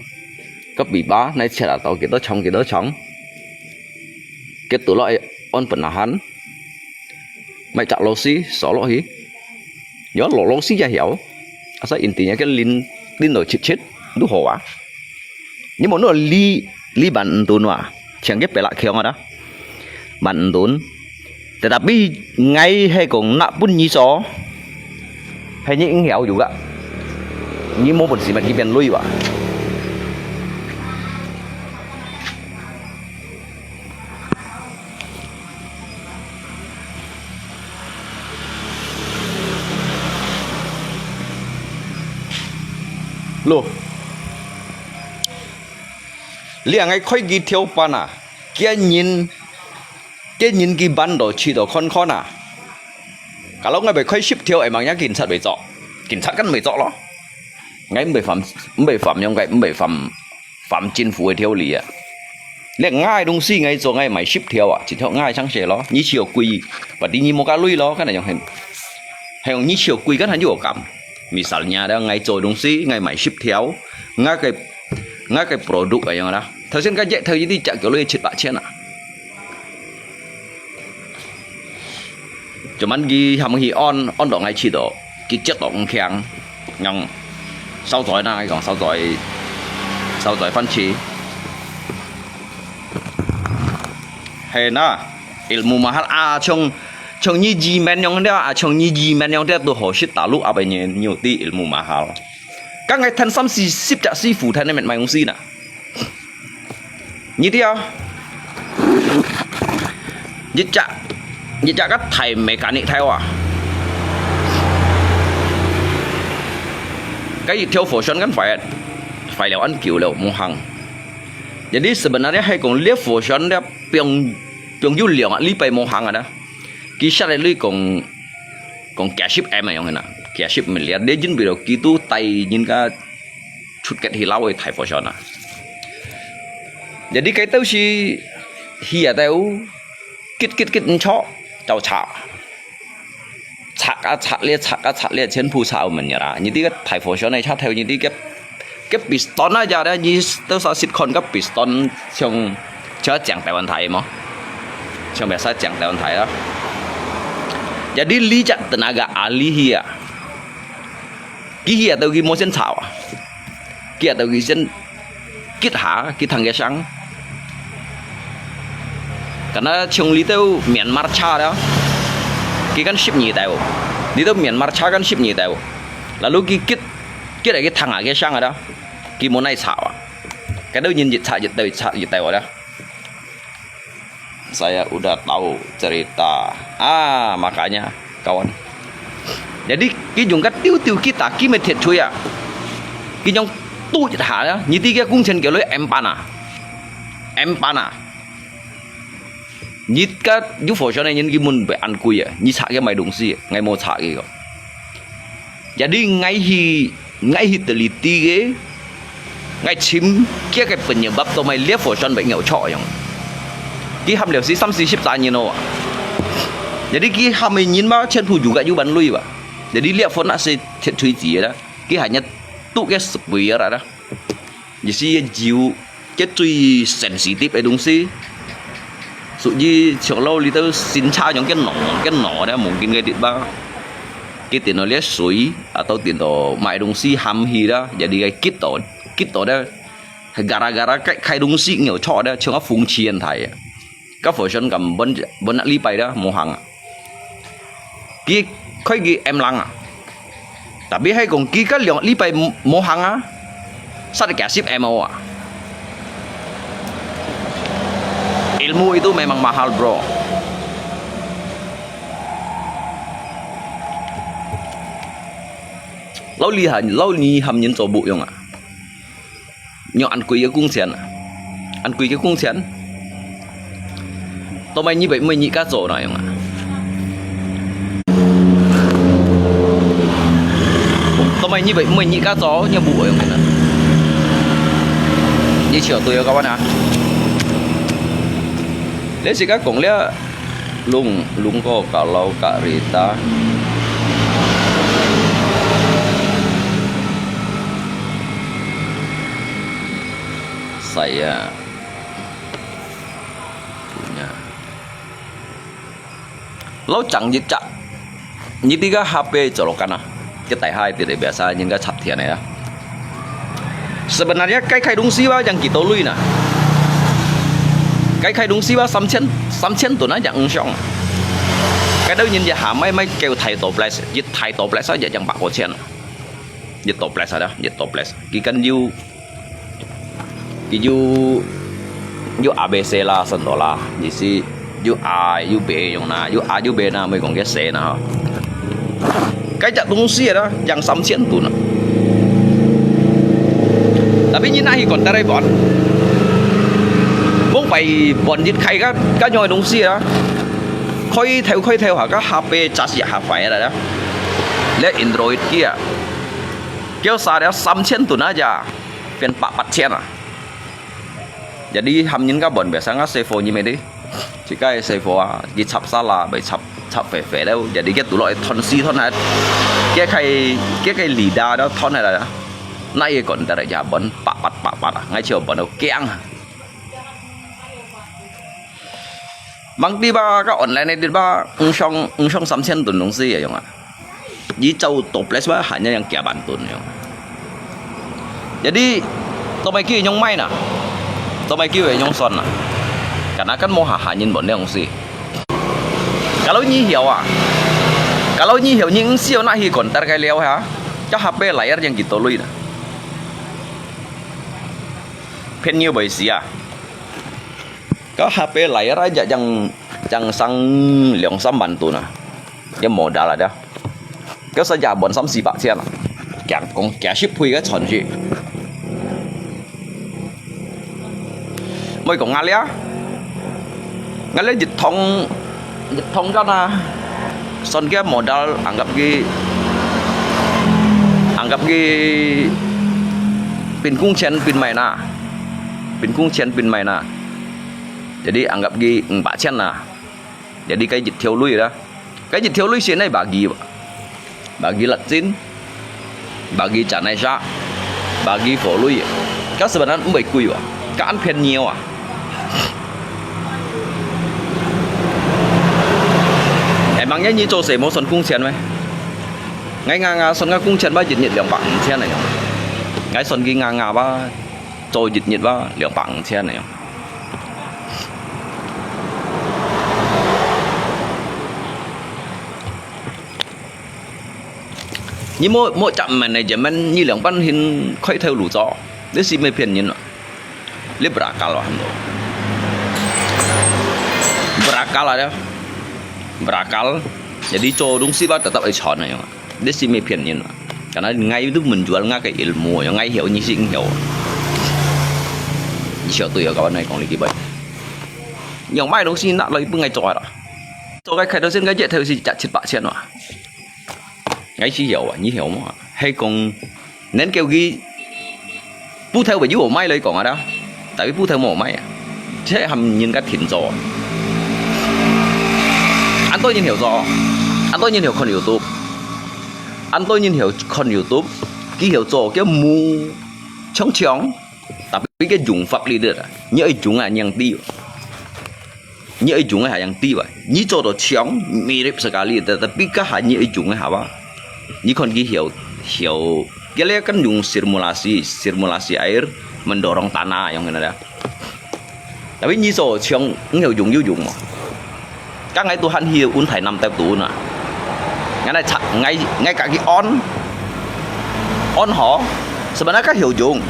个尾巴，拿切啊，到幾多長幾多長，結到落去按本啊hand，買隻螺絲鎖落去，有螺螺絲也曉，asal intinya个輪輪到直直，都好啊。你無弄離離萬五噸哇，像个白辣強啊，萬五噸。 Tetapi，𠊎係講拿分你做，係你應曉有个，你無本事乜去變鐳哇。Loh，你恁樣開佢跳板啊，驚人 驚人佢搬到去到看看啊。Kalau𠊎會開十條，會吂人警察會捉，警察跟會捉咯。𠊎毋會犯，毋會犯樣个，毋會犯犯政府个條例啊。你𠊎个東西𠊎做，𠊎買十條啊，一條𠊎上寫咯，你超過，berarti你無加鐳咯，kan樣係，係用你超過，kan還有感。Misalnya，𠊎做東西，𠊎買十條，𠊎个𠊎个produk个樣啦。頭先个一條一滴隻叫你七八千啊。Cuman佢喊佢安安到𠊎試到，佢接到毋強，樣燒嘴啦，𠊎講燒嘴，燒嘴番茄。係啦，ilmu mahal啊，像像你移民樣了啊，像你移民樣了都好識大陸啊，別人有啲ilmu mahal。 Kan𠊎聽三四十隻師傅聽你明買東西呢。你知啊？一隻一隻个大mechanic頭啊，該一條火船kan壞，壞了恁久了無行。Jadi sebenarnya係講這火船這放放有兩個禮拜無行啊，佢下來你講 講幾十M个樣个啦，幾十million，你因為佢都帶人家出國去撈个大火船啊。Jadi該兜係去啊兜，吉吉吉毋著，就拆，拆啊拆咧，拆啊拆咧，全部拆毋明啦。你這個大火船个拆頭，你這個 該piston啊，這咧，你到時候識看該piston像像正台灣台無？像biasa正台灣台啦。Jadi你隻tenaga ahli去啊，佢去啊，到佢無先吵啊，佢啊，到佢先吉下，佢聽佢聲。Karena像你到Myanmar車了，佢kan十二斗，你到Myanmar車kan十二斗，lalu佢吉 吉來佢聽下佢聲啊，佢無奈吵啊。該兜人一吵一鬥，一吵一鬥啊。Saya udah tahu cerita. Ah, makanya, kawan. Jadi，佢用个丟丟吉他，佢乜鐵錘啊。佢用嘟一下啊，你知个工錢幾多？Empat啊，empat啊。 你个有火船个人根本毋會恁貴啊！你拆佢買東西，𠊎無拆佢个。Jadi𠊎去，𠊎去teliti个，𠊎尋佢个penyebab到買這火船會拗著樣。佢喊了係三四十隻人哦啊！Jadi佢喊个人嘛，全部有个有萬鐳吧。Jadi這火那係鐵錘子个啦，佢還要鑢个spare啊啦。 意思个油，个最sensitive个東西，屬於像路裡頭新車樣个挪，个挪咧，mungkin个地方，佢電到咧水，atau電到買東西喊去啦，jadi个激到，激到咧，係gara-gara開，開東西拗著咧，像个風吹恁大啊。 个火船敢分，分一禮拜啦，無行啊。佢開佢M零啊，tapi係講佢个兩禮拜無，無行啊，煞得幾十M啊。Ilmu itu memang mahal, bro. 你還，摎你喊人做木用啊？用恁貴个工錢啊？恁貴个工錢？做麼你會，毋會日家做哪用啊？做麼你會，毋會日家做，你木用啊？你笑對个，kawan啊？你自家講了。 Lung-, lungko kalau Kak Rita. Saya punya. Lo chang yit chak. Nyi tiga H P colokan ah. Kita hai tidak biasa nyin ka chap thian ya. Sebenarnya kai kai dungsi ba yang kita lui na. Kai kai dungsi ba 三千, 三千 tun na yang ung siong. Kadau nyin ya ha mai mai kêu thai toples, yit thai toples sa ya yang 百块钱. Yit toples ada, yit toples. Ki kan yu Ki yu, yu A B C la, sen to la, ni si, yu A, yu B yong na, yu A, yu B na, mui kong ke C na. Cái chả đúng xí đó, yang 三千 tun na. Tapi nyi na hi kon tarai bon. Mong pai bon yit khai ka, ka nyoi đúng xí đó. Khoi theo, khoi theo ha, ka HP chả si ha phải đó. Lẽ Android kia. Kéo xa đó 三千 tun na ya. Phiên bản 八千 à. Jadi ham nyin ka bon biasa nga xe phô nyi me di. Chỉ cái xe phô à, ki chap xa la, bai chap, chap phê phê đâu. Jadi cái tủ loại thon si thon hạt. Cái cái, cái cái lì đa đó thon hạt là. Nãy cái còn ta đã ya bon, 八八八八 à. Ngay chiều bon đâu kiang à. Mang đi ba, ka online này đi ba, ung song, ung song 三千 tun dong si ya yong à. Yi châu toples ba, hanya yang kia ban tun yong. Jadi, to mai ki yong mai na. To mai ki yong son na. Kana kan mo ha ha nyin bon yong si. Kalau nyi hiao à. Kalau nyi hiao nyi ung si na hi kon tar kai liao ha. Ka HP layar yang kita lui na. Phen nyi bai si à. Ka HP layar aja yang, yang sang 两三万 tun na. Cái modal ada. Cái sa ya bon 三四百 千 à. Kiang kong kia ship hui cái chọn gì. Mui kong nga lia. Nga lia dịch thông, dịch thông cái na. Son cái modal anggap cái, anggap cái bình quân 千 bình mai na. Bình quân 千 bình mai na. Jadi anggap cái 五百 千 na. Jadi cái dịch theo lui đó. Cái dịch theo lui xí này bagi ba. Bagi lật xin. Bagi chả này sa. Bagi phổ lui. Cái sự bản ăn bai kui ba. Cái ăn phiền nhiều à. Em mang nhá nhi cho sẻ mô son 工钱 mê. Ngay nga nga son nga 工钱 ba dịch nhiệt 两百 5 千 này. Ngay son ki nga nga ba. Cho dịch nhiệt ba 两百 5 千 này. Nyi mo, mo chăm management nyi 两百 hin khoi theo lũ cho. Lê si mê phiền nyin. Lê berakal wah hando. Berakal ada. Berakal. Jadi cho dong si ba tetap ai chon na yong. Lê si mê phiền nyin. Karena ngai tu menjual ngai ke ilmu, yong ngai hiao nyi si hiao. Nyi siao tu ya kawan nai kong lagi bai. Yong mai dong si nak lai pun ngai cho ada. Cho cái khai đầu tiên cái dễ theo si chặt 七八 千 wah. Ngai si hiao à, nyi hiao mo. Hay kong nên kêu ki bu theo bai yu mai lai kong ada. Tapi bu theo mo mai à. Thế ham nyin ka thin cho. Ăn tôi nyin hiao cho. Ăn tôi nyin hiao kon YouTube. Ăn tôi nyin hiao kon YouTube. Ki hiao cho cái mu chong chong. Tapi cái dùng pháp lý đó. Nyi ai dùng à nhang ti. Nyi ai dùng ai ha yang ti ba. Nyi cho to chong mirip sekali, tetapi ka ha nyi ai dùng ai ha ba. Nyi kon ki hiao, hiao. Cái lẽ kan dùng simulasi, simulasi air mendorong tanah yang kena dah. Tapi nyi cho chong ngi hiao dùng yu dùng mo. Ka ngai Tuhan hiu un thai nam tep tu na. Ngai nai chak, ngai, ngai ka ki on. On ho. Sebenarnya ka hiao dùng.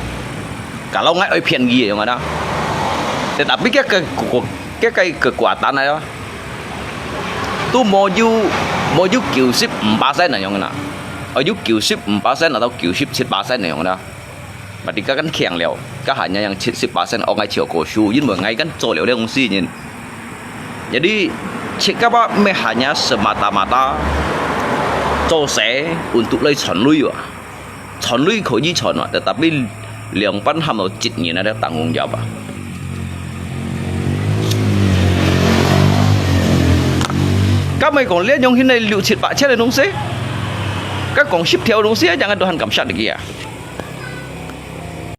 Kalau ngai oi phiền gì yang ada. Tetapi cái, cái, cái, cái kekuatan ada. Tu mo yu, mo yu 九十五 percent na yang na. 哦，有九十五巴仙到九十七巴仙个样啦。Berarti該恁強了，該還有七十巴仙，哦，𠊎超過數，因為𠊎敢做了這種事情。Jadi，切个話，乜hanya semata-mata做事untuk來賺鐳啊。賺鐳可以賺啊，tetapi兩半喊到責任啊，這tanggung jawab啊。該毋係講這樣現在六七百千个東西，該講十條東西啊，jangan Tuhan感謝你啊。